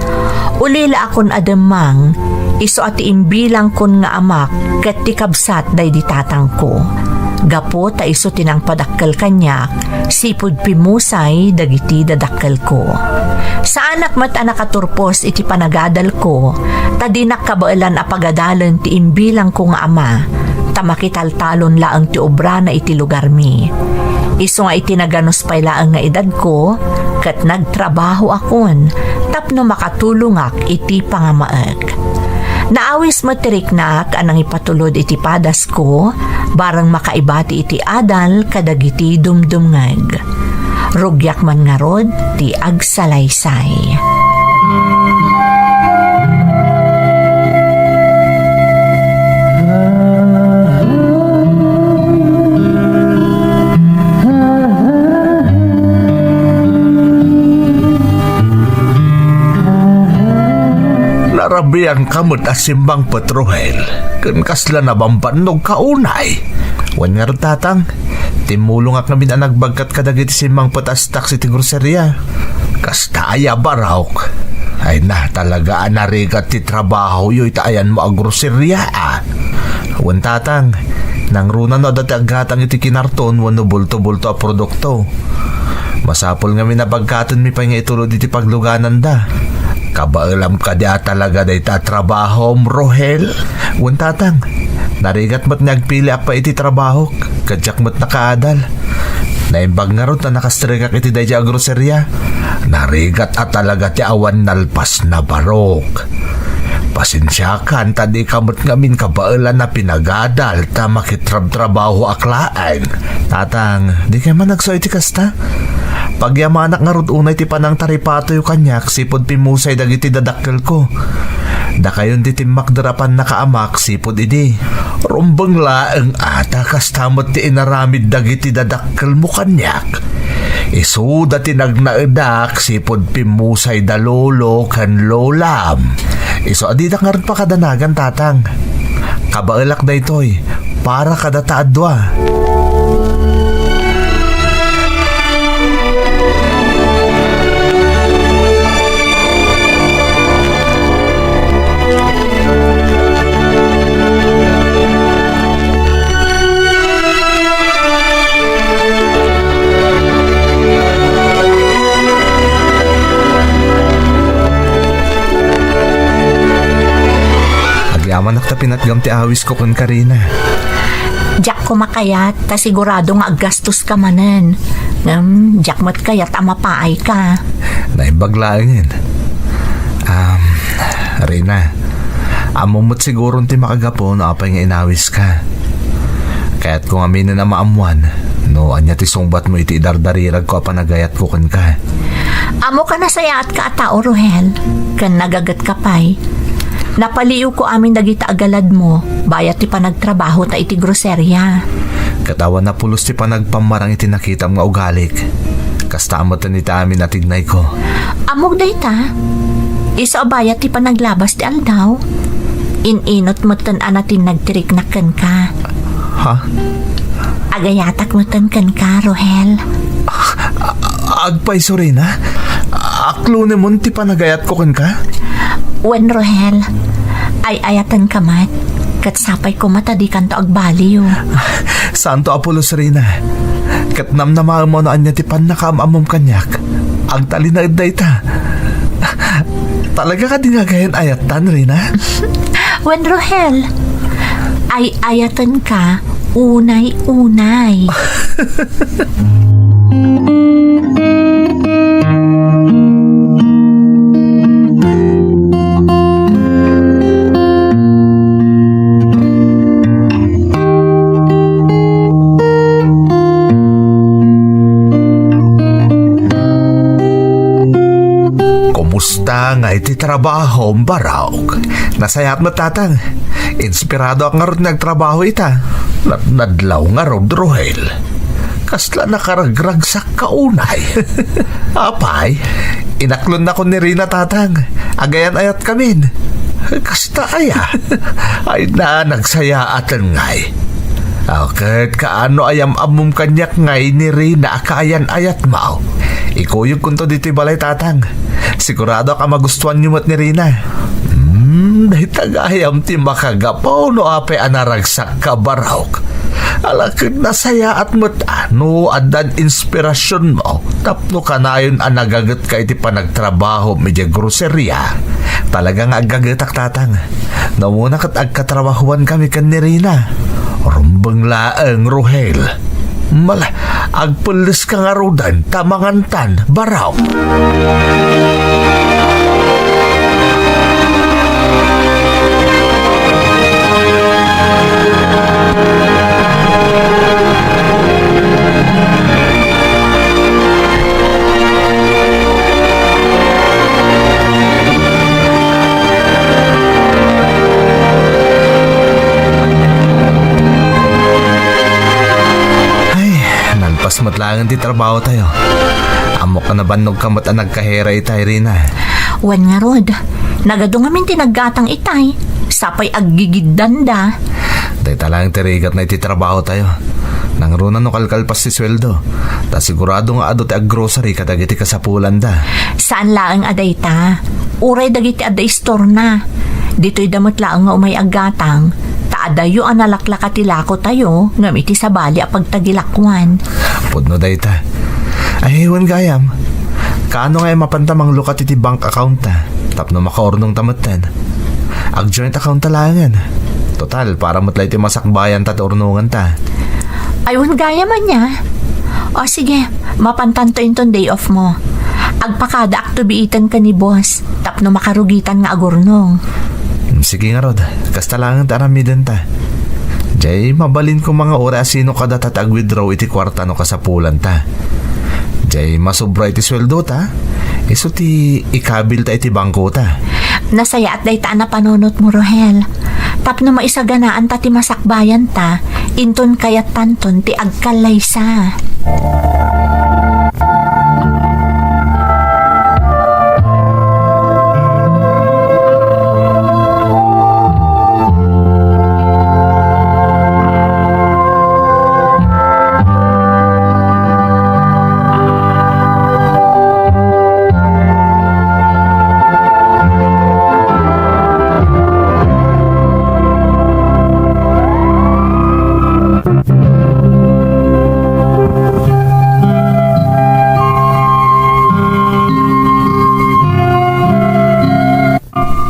Ulilaakon a demmang, isu a ti imbilangkon nga amak ket ti kabsat daydi tatangko. Gapu ta isu ti nangpadakkel kaniak, sipud pimmusay dagiti dadakkelko. Saanak met a nakaturpos iti panagadalko, ta dinak kabaelan a pagadalen ti imbilangko nga ama, ta makitaltalon laeng ti obrana iti lugarmi. Isu nga iti naganus pay laeng nga edadko, ket nagtrabahoakon tapno makatulongak iti pangamaek. Naawis met ti riknak a nangipatulod iti padasko, bareng makaibati iti adal kadagiti dumdumngeg. Rugiak man ngarud ti agsalaysay. Narabiangka met a simmangpet, Rohel, ken kasla nabambannogka unay. Wen ngarud, Tatang, timmulongak ngamin a nagbagkat kadagiti simmangpet a stocks iti groceria. Kasta aya, Barok? Ay na, talaga a narigat ti trabahoyo ita ayanmo a groceria, a. Wen, Tatang, nangruna no adda ti aggatang iti kinarton wenno bulto-bulto a produkto. Masapul ngamin a bagkatenmi pay nga itulod iti paglugananda. Kabaelam kadi a talaga dayta a trabahom, Rohel? Wen, Tatang, narigat met nga agpiliak pay iti trabahok, ket diak met nakaadal. Naimbag ngarud ta nakastrekak iti daydiay a groceria. Narigat a talaga ti awan nalpasna, Barok. Pasensiakan ta dika met ngamin kabaelan a pinagadal ta makitrabtrabahoak laeng. Tatang, dikay man agsao iti kasta? Pagyamanak ngarud unay ti panangtaripatoyo kaniak sipud pimmusay dagiti dadakkelko. Dakayon ti timmakder a pannakaamak sipud idi. Rumbeng laeng a ta kasta met ti inaramid dagiti dadakkelmo kaniak. Isuda ti nagnaedak sipud pimmusay da lolo ken lolam. Isu a dida ngarud pakadanagan, tatang. Kabaelak daytoy para kadata a dua. Agyamanak ta pinatgam ti awisko kenka, Rina. Diak koma kayat, ta sigurado nga aggastoska manen. Ngem, diak met kayat a mapaayka. Naimbag laengen. Um, Rina, ammom met siguron ti makagapu no apay nga inawiska. Kayatko ngaminen a maammuan no ania ti sungbatmo iti idardariragko a panagayatko kenka. Ammoka a nasayaatka a tao, Rohel, ken nagagetka pay. Napaliiwko amin dagiti agaladmo, bayat ti panagtrabahota iti groseria. Ket awan a pulos ti panagpammarang iti nakitam nga ugalik. Kasta met iti amin a tignayko. Ammok dayta? Isu a bayat ti panaglabas ti aldaw. In-inut metten a natinnag ti riknak kenka. Ha? Agayatak metten kenka, Rohel. Agpayso, Rina? Aklonemon ti panagayatko kenka? Wen, Rohel, ay-ayatenka met, ket sapay koma ta dikanto agbaliw. Saanto a pulos, Rina. Ket namnamaem no ania ti pannakaam-ammom kaniak. Agtalinaed dayta. Talaga kadi nga agayan-ayattan, Rina? Wen, Rohel, ay-ayatenka unay-unay. Kumusta nga iti trabahom, Barok? Nasayaat met, tatang. Inspiradoak ngarud nga agtrabaho ita. Nadnadlaw ngarud, Rohel. Kasla nakaragragsakka unay. Apay, inaklonnakon ni Rina, tatang. Agayan-ayatkamin. Kasta aya. Ay na, nagsayaaten ngay. Aw, ket kaano a yam-ammom kaniak ngay ni Rina a kaayan-ayatmo? Ikuyogkonto ditoy balay, tatang. Siguradoak a magustuanyo met ni Rina. Hmm, dayta gayam ti makagapu no apay a naragsakka, Barok. Ala, ket nasayaat met a no addan inspirasionmo tapno kanayon a nagagetka iti panagtrabahom idiay groseria. Talaga nga aggagetak, tatang. No umuna ket agkatrabahoankami ken ni Rina. Rumbeng laeng, Rohel. Mala, agpelleska ngaruden ta mangantan, Barok. Ay, nalpas met laeng ti trabaho tayo. Ammok a nabannogka met a nagkahera itay, Rina. Wen ngarud, nagadu ngamin ti naggatang itay. Sapay aggigiddanda. Dayta laeng ti rigatna iti trabaho tayo. Nangruna no kalkalpas ti sueldo. Ta sigurado nga adu ti aggrocery kadagiti kasapulanda. Saan laeng a dayta. Uray dagiti adda istorna. Ditoyda met laeng nga umay aggatang. Ta adayo a nalaklaka ti lako tayo, ngem iti sabali a pagtagilakuan. Pudno dayta. Ay, wen gayam. Kaano nga mapanta manglukat iti bank account ta? Tapno makaurnong ta metten. Ag-joint account ta laengen. Total, para met la iti masakbayan ta ti urnongan ta. Ay, wen gayam ania? O sige, mapantanto inton day off mo. Agpakadaakto biiten ken ni boss, tapno makarugitan nga agurnong. Hmm, sige ngarud, kasta laeng ti aramiden ta. Jay, mabalin koma nga uray a sino kadata ti ag-withdraw iti kuarta no kasapulan ta. Jay, masobra iti sueldo ta, isu ti ikabil ta iti bangko ta. Nasayaat dayta a napanunotmo, Rohel. Tapno maisaganaanta ti masakbayanta, inton kayattanton ti agkallaysa.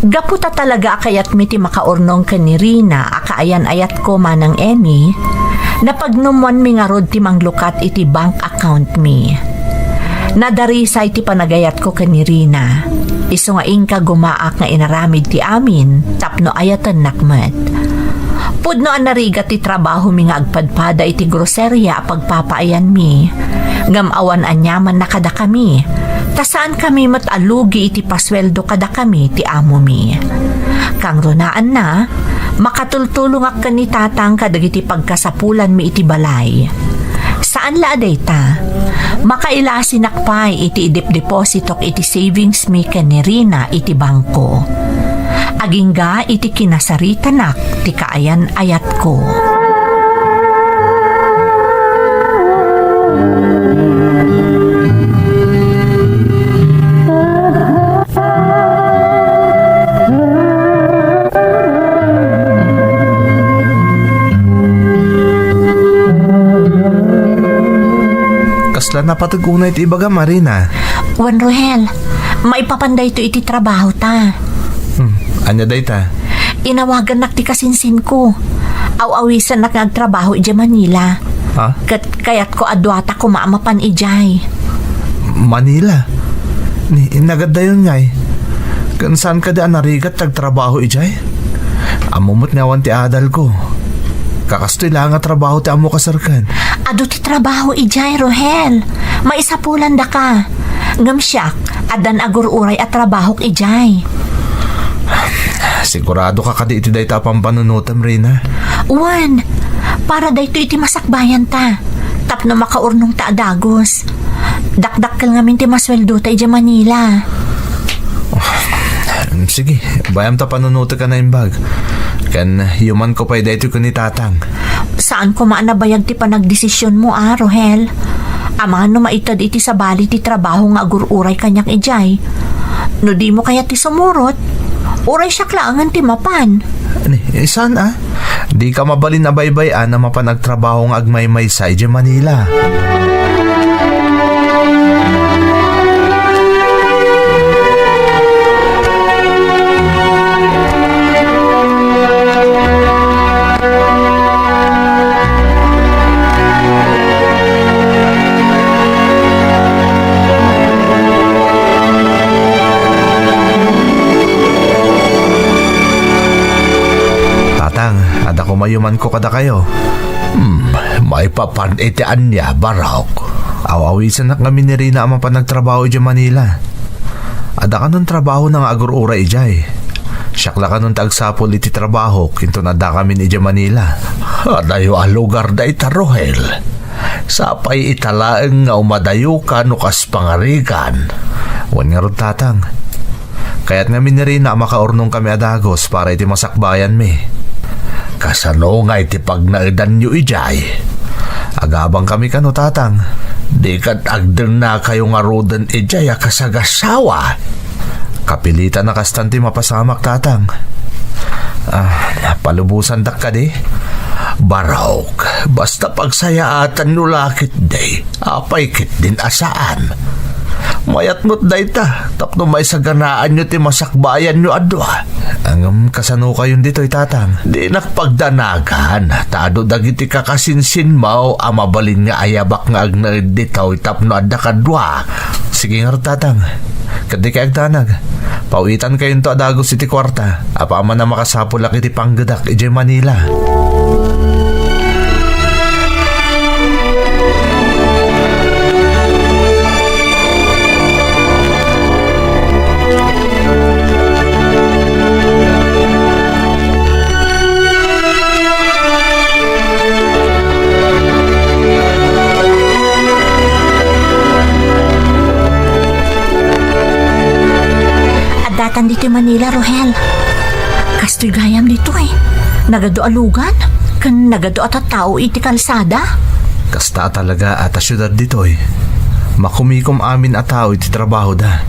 Gapu ta talaga a kayatmi ti makaurnong ken ni Rina a kaayan-ayatko, Manang Emmy, napagnumoanmi ngarud ti manglukat iti bank accountmi. Nadarisay ti panagayatko ken ni Rina, isu nga inka gumaak nga inaramid ti amin tapno ayatennak met. Pudno a narigat ti trabahomi nga agpadpada iti groseria a pagpapaayanmi, ngem awan aniamanna kadakami, ta saankami met a lugi iti pasueldo kadakami ti amomi. Kangrunaanna, makatultulongak ken ni Tatang kadagiti pagkasapulanmi iti balay. Saan la a dayta, makailasinak pay iti idepdepositok iti savingsmi ken ni Rina iti bangko. Agingga iti kinasaritanak ti kaayan-ayatko. Kasla napateg unay ti ibagam, Rina? Wen, Rohel, maipapan daytoy iti trabahota. Hmm, ania dayta? Inawagannak ti kasinsinko. Aw-awisannak nga agtrabaho idiay Manila. Ha? Ket kayatko a duata koma a mapan idiay. Manila? Ni, nagaddayon ngay? Ken saan kadi a narigat ti agtrabaho idiay? Ammom met nga awan ti adalko. Kakastoy la nga trabaho ti ammo kasarkan. Adu ti trabaho idiay, Rohel. Maisapulandaka. Ngem siak, addan agur-uray a trabahok idiay. Sigurado ka kadi iti dayta a pampanunotem, Rina? Wen, para daytoy iti masakbayanta. Tapno makaurnongta a dagus. Dakdakkel ngamin ti masueldota idiay Manila. Sige, bayam ta panunotek a naimbag. Ken yumanko pay daytoy ken ni Tatang. Saan koma a nabayag ti panagdesisionmo a, Rohel? Amangan no maited iti sabali ti trabaho nga agur-uray kaniak idiay. No dimo kayat ti sumurot, uray siak laengen ti mapan. Ni, eh, saan a? Dika mabalin a baybay-an a mapan agtrabaho nga agmaymaysa idiay Manila. Tatang, adda koma yumanko kadakayo. Hmm, maipapan iti ania, Barok? Aw-awisannak ngamin ni Rina a mapan agtrabaho idiay Manila. Adda kanon trabahona nga agur-uray idiay. Siak la kanon ti agsapul iti trabahok inton addakamin idiay Manila. Adayo a lugar dayta, Rohel. Sapay ita laeng nga umadayoka no kas pangarigan. Wen ngarud, Tatang. Kayat ngamin ni Rina a makaurnongkami a dagus para iti masakbayanmi. Kasano ngay ti pagnaedanyo idiay? Agabangkami kano, Tatang? Di ket agdennakayo ngaruden idiay a kasagasawa? Kapilitan a kastan ti mapasamak, Tatang. Ah, palubosandak kadi? Barok, basta pagsayaatanyo la ketdi. Apay ketdin a saan? Mayat met dayta, tapno maisaganaanyo ti masakbayanyo a dua. Ngem kasanokayon ditoy, Tatang? Dinak pagdanagan, ta adu dagiti kakasinsinmo a mabalin nga ayabak nga agnaed ditoy tapno adda kadua. Sige ngarud, Tatang. Ket dikay agdanag. Paw-itankayonto a dagus iti kuarta. Apaman a makasapulak iti panggedak idiay Manila. Tan ditoy Manila, Rohel. Kastoy gayam ditoy. Nagadu a lugan, ken nagadu a tattao iti kalsada. Kasta a talaga a ta siudad ditoy. Makumikom amin a tao iti trabahoda.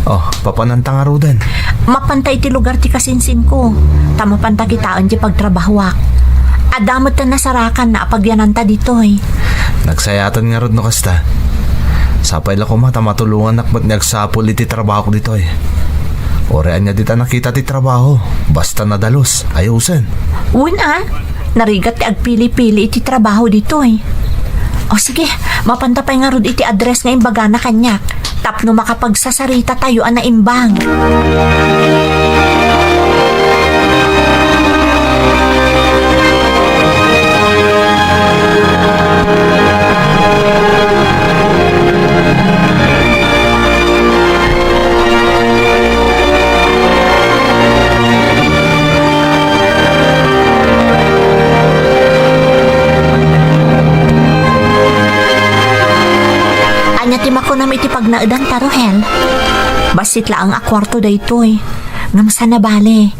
Oh, papananta ngaruden? Mapanta iti lugar ti kasinsinko, ta mapanta kitaen ti pagtrabahoak. Adda met ti nasarakanna a pagyananta ditoy. Nagsayaatan ngarud no kasta. Sapay la koma ta matulongannak met ni agsapul iti trabahok ditoy. Uray ania dita nakita ti trabaho, basta nadalus, ayusen. Wen a, narigat ti agpili-pili iti trabaho ditoy. O sige, mapanta pay ngarud iti address nga imbagana kaniak tapno makapagsasarita tayo a naimbag. Ania ti makunam iti pagnaedanta, Rohel? Bassit laeng a kuarto daytoy. Ngem saan a bale.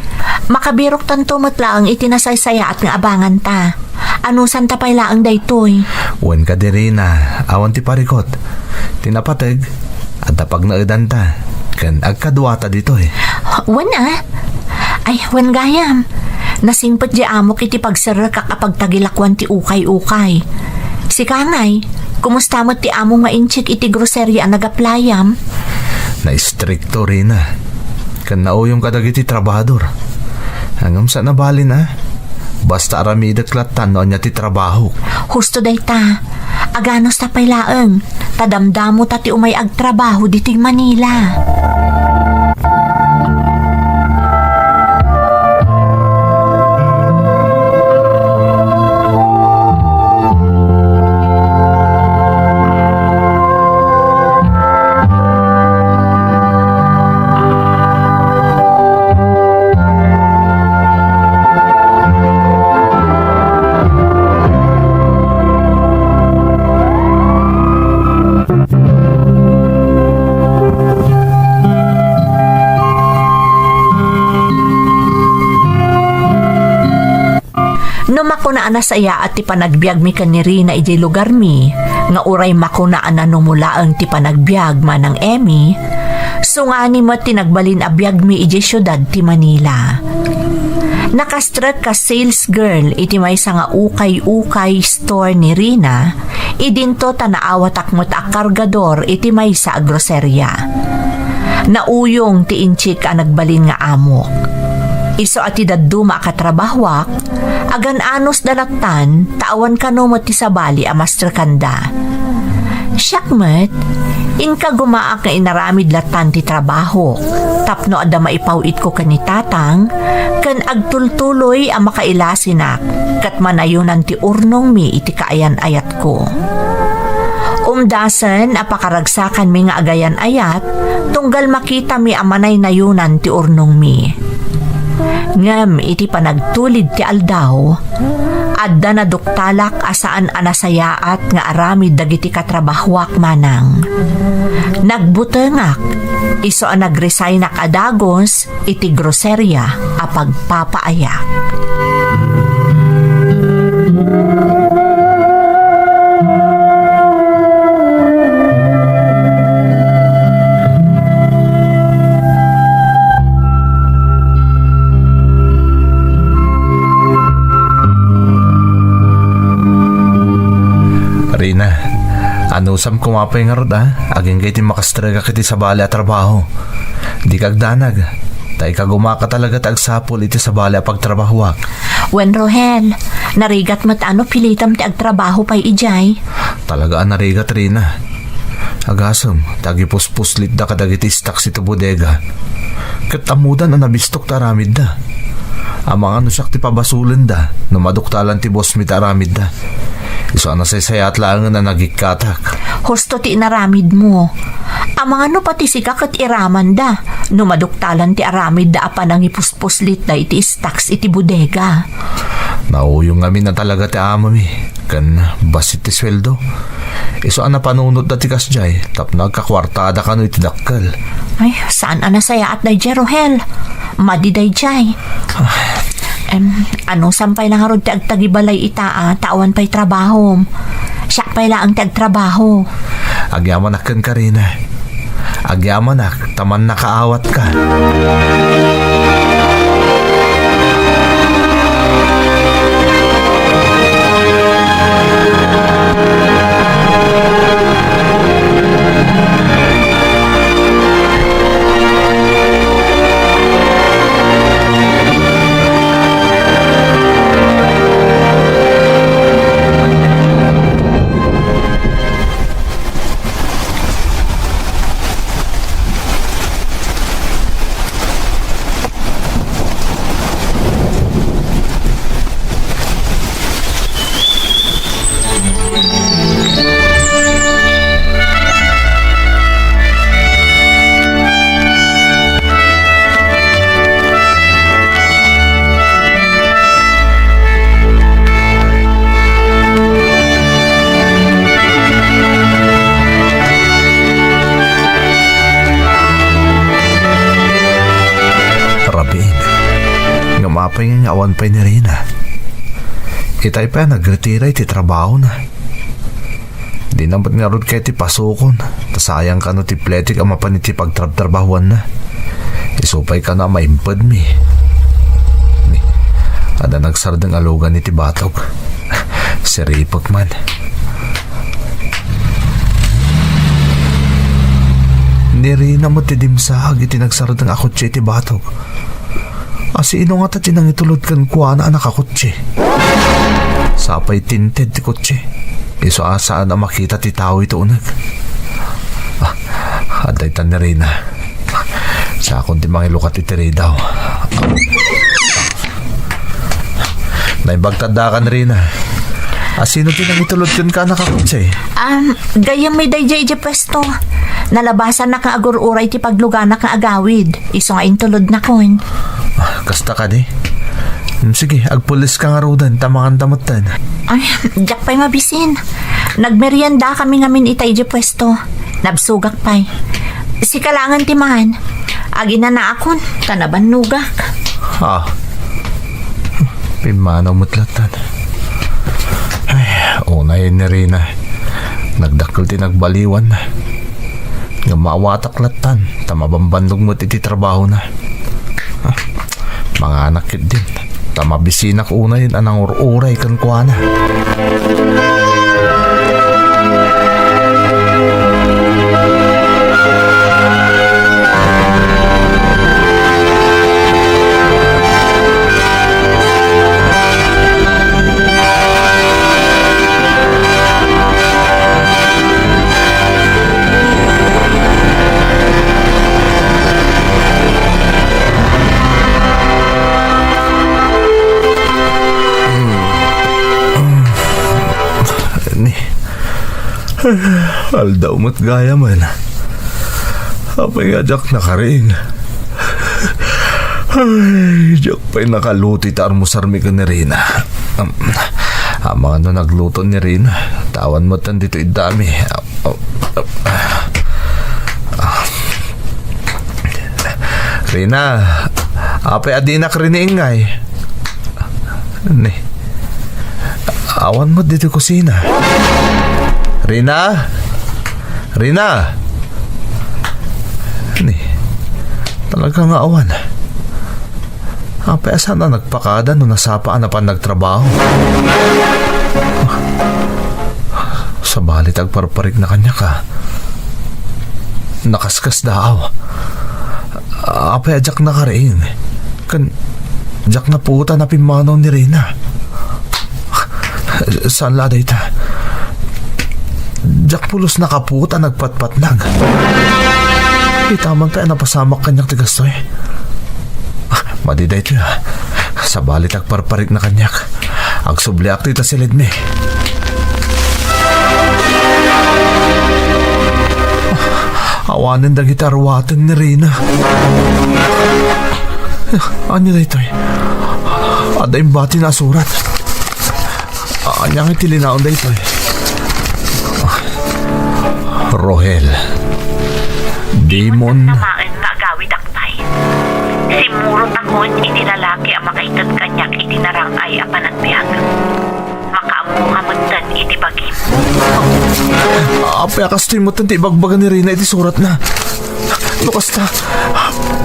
Makabiroktanto met laeng iti nasaysayaat nga abanganta. Anusanta pay laeng daytoy. Wen kadi, Rina, awan ti parikut. Ti napateg, adda pagnaedanta, ken agkaduata ditoy. Wen a? Ay, wen gayam. Nasingpet di amok iti pagserrekak a pagtagilakuan ti ukay-ukay. Sika ngay, kumusta met ti amo nga inchik iti groseria a nagaplayam? Naistrikto, Rina. Ken nauyong kadagiti trabahador. Ngem saan a bale a. Basta aramidek lattan no ania ti trabahok. Husto dayta. Aganusta pay laeng, ta damdamota ti umay agtrabaho ditoy Manila. No makuna a nasayaat ti panagbiagmi ken ni Rina idiay lugarmi, nga uray makuna a nanumo laeng ti panagbiag manang Emmy, sungani met ti nagbalin a biagmi idiay siudad ti Manila. Nakastrek kas sales girl iti maysa nga ukay-ukay store ni Rina, idinto ta naawatak met a kargador iti maysa a groseria. Nauyong ti inchik a nagbalin nga amok. Isu a ti dadduma a katrabahoak, agan-anusda lattan ta awan kano met ti sabali a mastrekanda. Siak met, inkagumaak nga inaramid lattan ti trabahok tapno adda maipaw-itko ken ni Tatang ken agtultuloy a makailasinak ket manayonan ti urnongmi iti kaayan-ayat ko. Umdasen a pakaragsakanmi nga agayan-ayat, tunggal makitami a manaynayonan ti urnongmi. Ngem iti panagtulid ti aldaw, adda naduktalak a saan a nasayaat nga aramid dagiti katrabahoak manang. Nagbutengak, isu a nagresignak a dagus, iti groseria a pagpapaayak. Rina, anusam koma pay ngarud, a, agingga iti makastrekak iti sabali a trabaho. Dika agdanag. Ta ikagumaka talaga ti agsapul iti sabali a pagtrabahoak. Wen, Rohel, narigat met a no pilitam ti agtrabaho pay idiay. Talaga a narigat, Rina. Agasem, ta agipuspuslit da kadagiti stocks iti bodega. Ket ammodan a nabistok ti aramidda. Amangan no siak ti pabasolenda no maduktalan ti bossmi ti aramidda. Isu a nasaysayaat laengen a nagikkatak. Husto ti inaramidmo. Amangan no pati sika ket iramanda no maduktalan ti aramidda a panangipuspuslitda iti stocks iti bodega. Nauyong ngamin a talaga ti amomi, ken bassit ti sueldo. Isu a napanunotda ti kasdiay tapno agkakuartada kano iti dakkel. Ay, saan a nasayaat daydiay, Rohel. Madi daydiay. Em, anusam pay la ngarud ti agtagibalay ita, a, ta awan pay trabahom. Siak pay laeng ti agtrabaho. Agyamanak kenka, Rina. Agyamanak ta mannakaawatka. Rabiin. Ngem apay nga awan pay ni Rina? Itay pay a nagretira iti trabahona. Dina met ngarud kayat ti pasukon, ta sayang kano ti pletik a mapan iti pagtrabtrabahuanna. Isu pay kano a maimpedmi. Ni, adda nagsardeng a lugan iti batog. Siripek man. Ni Rina met ti dimsaag iti nagsardeng a kotse iti batog. Asino ngata ti nangitulod kenkuana a nakakotse? Sapay tinted ti kotse. Isu a saan a makita ti tao iti uneg. Ah, adda ita ni Rina. Siakon ti mangilukat iti ridaw. Naimbag ta adda kan, Rina. Asino ti nangitulod kenka a nakakotse? Um, gayyem mi daydiay idiay puesto. Nalabasannak nga agur-uray ti pagluganak nga agawid. Isu nga intulodnakon. Ah, kasta kadi? Hmm, sige, agpuliska ngaruden, ta manganda metten. Ay, diak pay mabisin. Nagmeriendakami ngamin itay idiay puesto. Nabsogak pay. Sika laengen ti man. Aginanaakon, ta nabannogak. Ah. Pimmanaw met lattan. Ay, unay ni Rina. Nagdakkel ti nagbaliwan. Ngem maawatak lattan, ta mabambannog met iti trabahona. Ah, manganak ketdin, ta mabisinak unayen a nangur-uray kenkuana. Ni, aldaw met gayamen. Apay nga diak nakariing? Ay, diak pay nakaluto iti armusarmi ken ni Rina. Am, amangan no nagluto ni Rina. Ta awan met ditoy iddami. Rina, apay a dinak riniingay? Ni, awan met ditoy kusina. Rina? Rina! Ni, talaga nga awan. Apay a saan a nagpakada no nasapa a napan nagtrabaho? Sabali ti agparparikna kaniak a. Nakaskasdaaw. Apay a diak nakariing? Ken diak napuot a napimmanaw ni Rina. Saan la dayta? Diak pulos nakapuot a nagpatpatnag. Itaman pay a napasamak kaniak ti kastoy. Ah, madi daytoy, ah. Sabali ti agparparikna kaniak. Agsubliak dita silidmi. Awanen dagiti aruaten ni Rina. Ania daytoy? Adda imbati nga asurat. Ania nga iti linaon daytoy? Rohel, dimon. Samaen nga agawidak pay. Simmurotakon iti lalaki a makaited kaniak iti narang-ay a panagbiag. Makaammoka metten iti bagim. Apay a kastoy metten ti ibagbaga ni Reyna iti suratna? No kasta,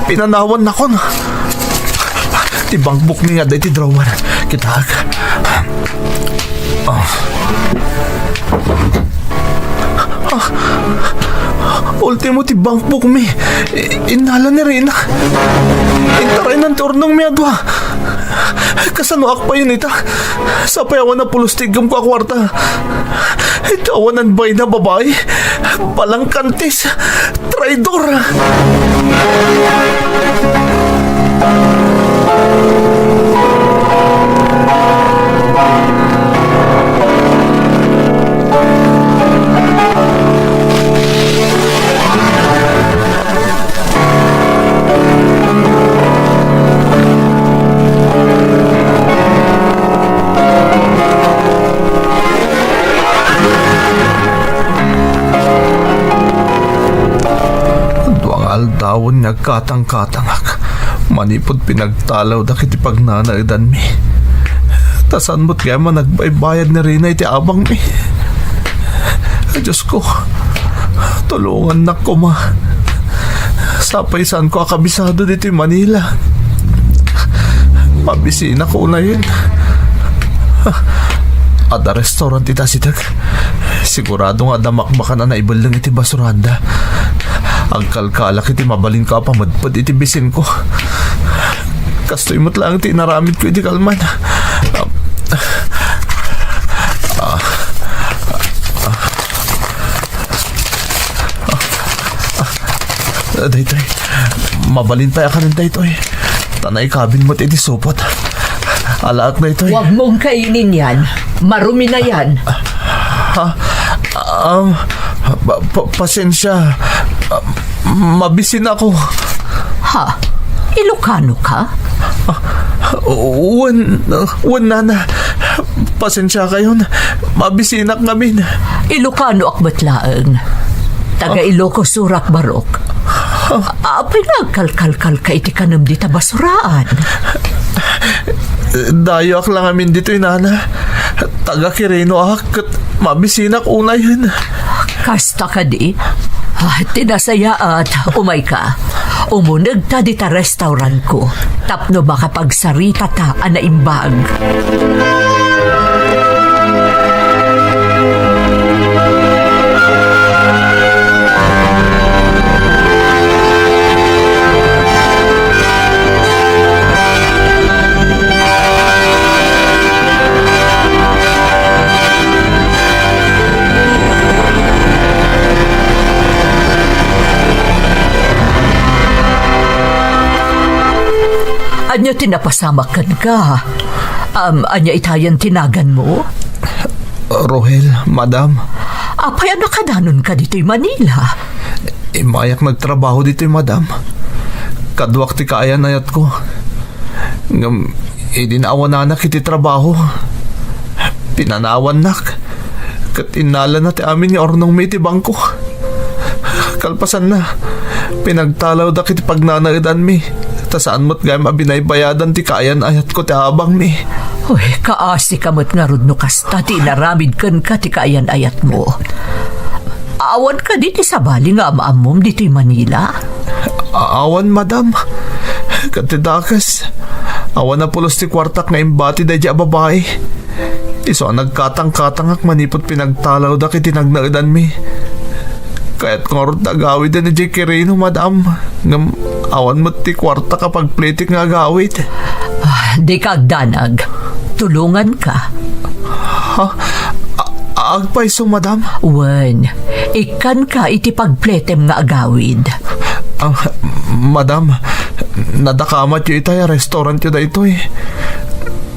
pinanawannakon. Ti bankbook mi nga adda iti drawer. Kitaek. Ah. Ah. Ultimo ti bankbook mi. I-, innala ni Reyna. Intaraynan ti urnong mi a dua. Kasanoak payen ita? Sapay awan a pulos ti iggemko a kuarta. Iti awanan bain a babai. Balangkantis. Traidor! Dua nga aldawen nga agkatangkatangak manipud pinagtalawdak iti pagnanaedanmi. Ta saan met gayam a nagbaybayad ni Reyna iti abangmi. Ay, Diosko, tulongannak koma. Sapay saanko a kabisado ditoy Manila. Mabisinak unayen. Adda restaurant ita, Sidek. Sigurado nga adda makbakan a naibelleng iti basuranda. Agkalkalak iti mabalinko a pamedped iti bisinko. Kastoy met laeng ti inaramidko idi kalman. Ah, ah, ah. Ah, daytoy. Mabalin pay a kanen daytoy. Ta naikabin met iti supot. Alaak daytoy. Huwag mong kainin yan. Marumi na yan. Ha? Um, pa-, pa-, pasensya. Ah, mabisin ako. Ha? Ilocano ka? Ah, wen, wen, nana. Pasensya kayon. Mabisinak ngamin. Ilocanoak met laeng. Taga Ilocos Sur ak, barok. Apay nga agkalkalkal ka iti kanem dita basuraan? Dayoak la ngamin ditoy, nana. Taga Quirino ak ket mabisinak unayen. Kasta kadi? Ah, ti nasayaat, umay ka. Umuneg ta dita restaurantko tapno makapagsaritata a naimbag. Ania ti napasamak kenka? Am, ania itayen ti naganmo? Rohel, madam. Apay a nakadanonka ditoy Manila? Immayak nagtrabaho ditoy, madam. Kaduak ti kaayan-ayatko. Ngem, idi naawananak iti trabaho, pinanawannak, ket innalana ti amin nga urnongmi iti bangko. Kalpasanna, pinagtalawdak iti pagnanaedanmi, ta saan met gayam a binaybayadan ti kaayan-ayatko ti abangmi. Uy, kaasi ka met ngarud no kasta ti inaramid kenka ti kaayan-ayatmo. Awan kadi ti sabali nga am-ammom ditoy Manila? A-, awan, madam. Ket ti dakes, awan a pulos ti kuartak nga imbati daydi a babai. Isu a nagkatangkatangak manipud pinagtalawdak iti nagnaedanmi. Kayatko ngarud nga agawiden idiay Quirino, madam. Ngem awan met ti kuartak a pagpletek nga agawid. Ah, dika agdanag. Tulonganka. Ha? A-, agpayso, madam? Wen, ikkanka iti pagpletem nga agawid. Ah, madam, nadakamatyo itay a restaurantyo daytoy.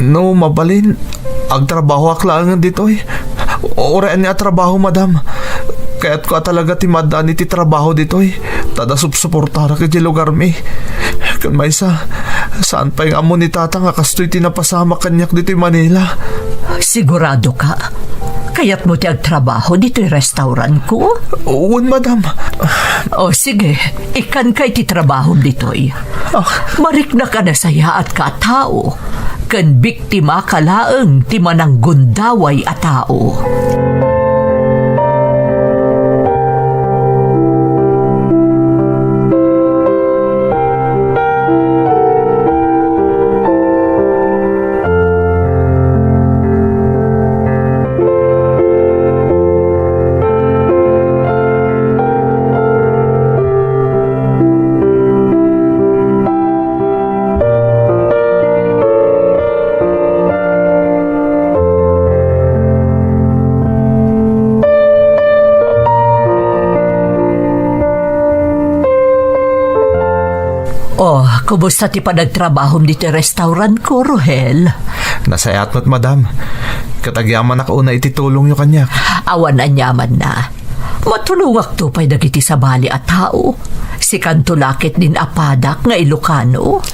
No mabalin, agtrabahoak laengen ditoy. Uray ania a trabaho, madam. Kayatko a talaga ti maaddaan iti trabaho ditoy. Ta adda supsuportarak idiay lugarmi. Ken maysa, saan pay nga ammo ni Tata nga kastoy ti napasamak kaniak ditoy Manila. Sigurado ka? Kayatmo ti agtrabaho ditoy restaurantko? Wen, madam. O, sige, ikkanka iti trabahom ditoy. Ah. Mariknak a nasayaatka a tao, ken biktimaka laeng ti mananggundaway a tao. Oh, kumusta ti panagtrabahom ditoy restaurantko, Rohel? Nasayaat met, madam. Ket agyamanak unay iti tulongyo kaniak. Awan aniamanna. Matulongakto pay dagiti sabali a tao. Sikanto la ketdin a padak nga Ilocano.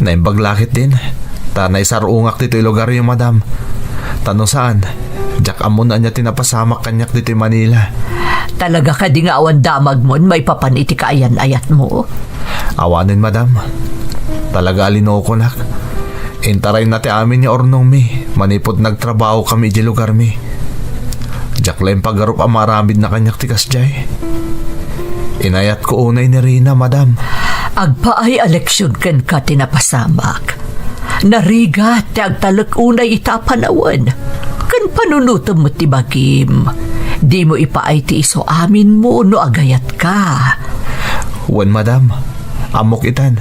Naimbag la ketdin. Ta naisar-ongak ditoy lugaryo, madam. Ta no saan, diak ammo no ania ti napasamak kaniak ditoy Manila. Talaga kadi nga awan damagmon maipapan iti kaayan-ayatmo? Awanen, madam. Talaga a linokonak. Intarayna ti amin nga urnongmi manipud nagtrabahokami idiay lugarmi. Diak la impagarup a maaramidna kaniak ti kasdiay. Inayatko unay ni Rina, madam. Agpaay a leksion kenka ti napasamak. Narigat ti agtalek unay ita a panawen. Ken panunotem met ti bagim. Dimo ipaay ti isuaminmo no agayatka. Wen, madam. Ammok itan.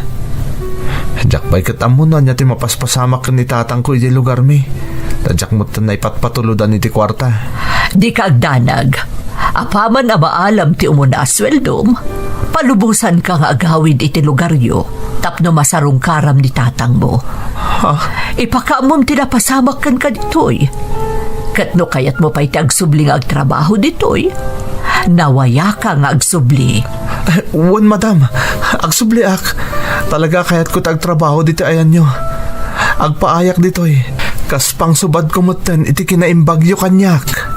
Diak pay ket ammo no ania ti mapaspasamak ken ni tatangko idiay lugarmi. Ta diak metten naipatpatulodan iti kuarta. Dika agdanag. Apaman a maalam ti umuna a sueldom, palubosanka nga agawid iti lugaryo tapno masarungkaram ni tatangmo. Ha? Ipakaammom ti napasamak kenka ditoy. Ket no kayatmo pay ti agsubli nga agtrabaho ditoy, nawayaka nga agsubli. Eh, wen, madam. Agsubliak. Talaga a kayatko ti agtrabaho ditoy ayanyo. Agpaayak ditoy. Kas pangsubadko metten iti kinaimbagyo kaniak.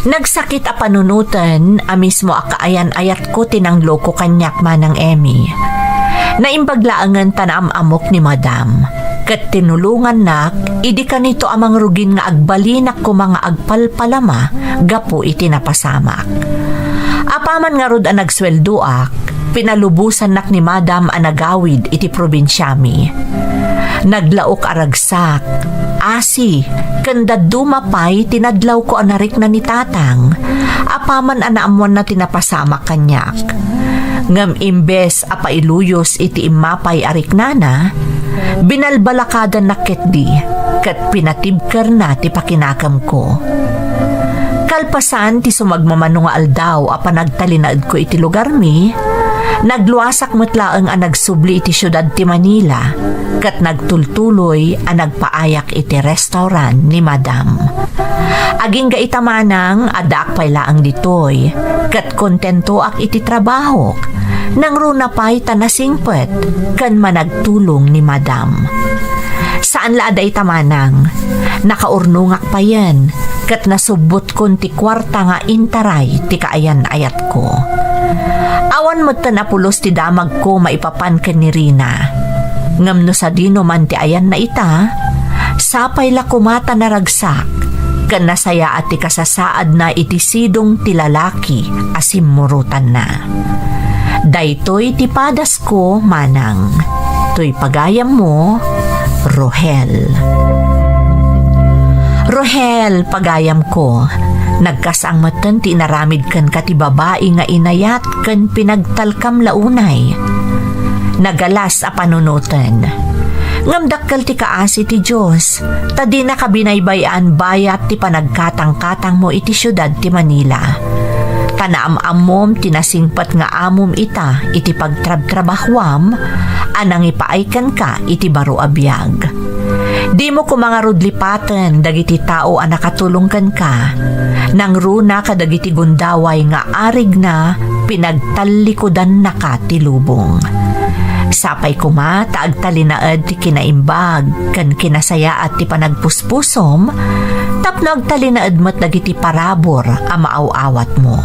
Nagsakit a panunoten a mismo a kaayan-ayatko ti nangloko kaniak, Manang Emmy. Naimbag laengen ta naam-amok ni Madam, ket tinulongannak idi kanito a mangrugin nga agbalinak koma nga agpalpalama gapu iti napasamak. Apaman ngarud a nagsueldoak, pinalubosannak ni Madam a nagawid iti probinsiami. Naglaok a ragsak, asi, ken dadduma pay ti nadlawko a narikna ni Tatang, apaman a naammoanna ti napasamak kaniak. Ngem imbes a pailuyos iti immapay a riknana, binalbalakadannak ketdi, ket pinatibkerna ti pakinakemko. Kalpasan ti sumagmamano nga aldaw a panagtalinaedko iti lugarmi, nagluasak met laeng a nagsubli iti siudad ti Manila ket nagtultuloy a nagpaayak iti restaurant ni Madam. Agingga ita, Manang, addaak pay laeng ditoy ket kontentoak iti trabahok. Nangruna pay ta nasingpet ken managtulong ni Madam. Saan la a dayta, Manang. Nakaurnongak payen, ket nasubbotkon ti kuarta nga intaray ti kaayan-ayatko. Awan metten a pulos ti damagko maipapan ken ni Rina. Ngem no sadino man ti ayanna ita, Sapay la koma ta naragsak ken nasayaat ti kasasaadna iti sidong ti lalaki a simmurotanna. Daytoy ti padasko, manang. Toy pagayammo, Rohel. Rohel, pagayamko, nagkasangmeten ti inaramid kenka ti babai nga inayat ken pinagtalkam la unay. Nagalas a panunoten. Ngem dakkel ti kaasi ti Dios, ta dinaka binaybay-an bayat ti panagkatangkatangmo iti siudad ti Manila. Ta naam-ammom ti nasingpet nga amom ita iti pagtrabtrabahuam a nangipaay kenka iti baro a biag. Dimo koma ngarud lipaten dagiti tao a nakatulong kenka. Nangruna kadagiti gundaway nga arigna, pinagtallikudannaka ti lubong. Sapay koma ta agtalinaed ti kinaimbag ken kinasayaat ti panagpuspusom, tapno agtalinaed met dagiti parabur a maaw-awatmo.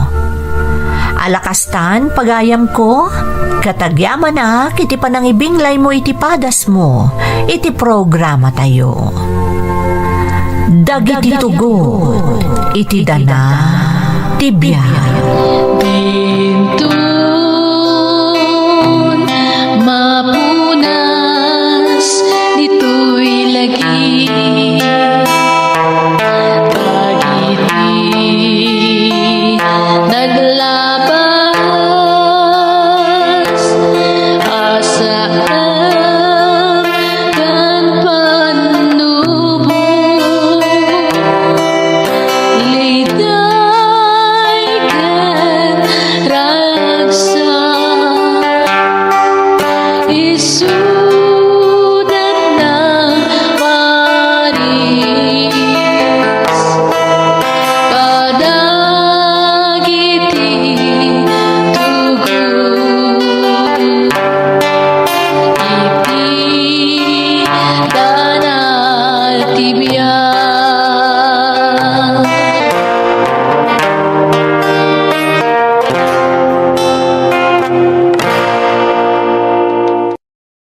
Ala kastan, pagayamko, ket agyamanak iti panangibinglaymo iti padasmo iti programatayo. Dagiti tugot iti dana ti biag. Dintun mapunas ditoy lagi. Dagiti nag-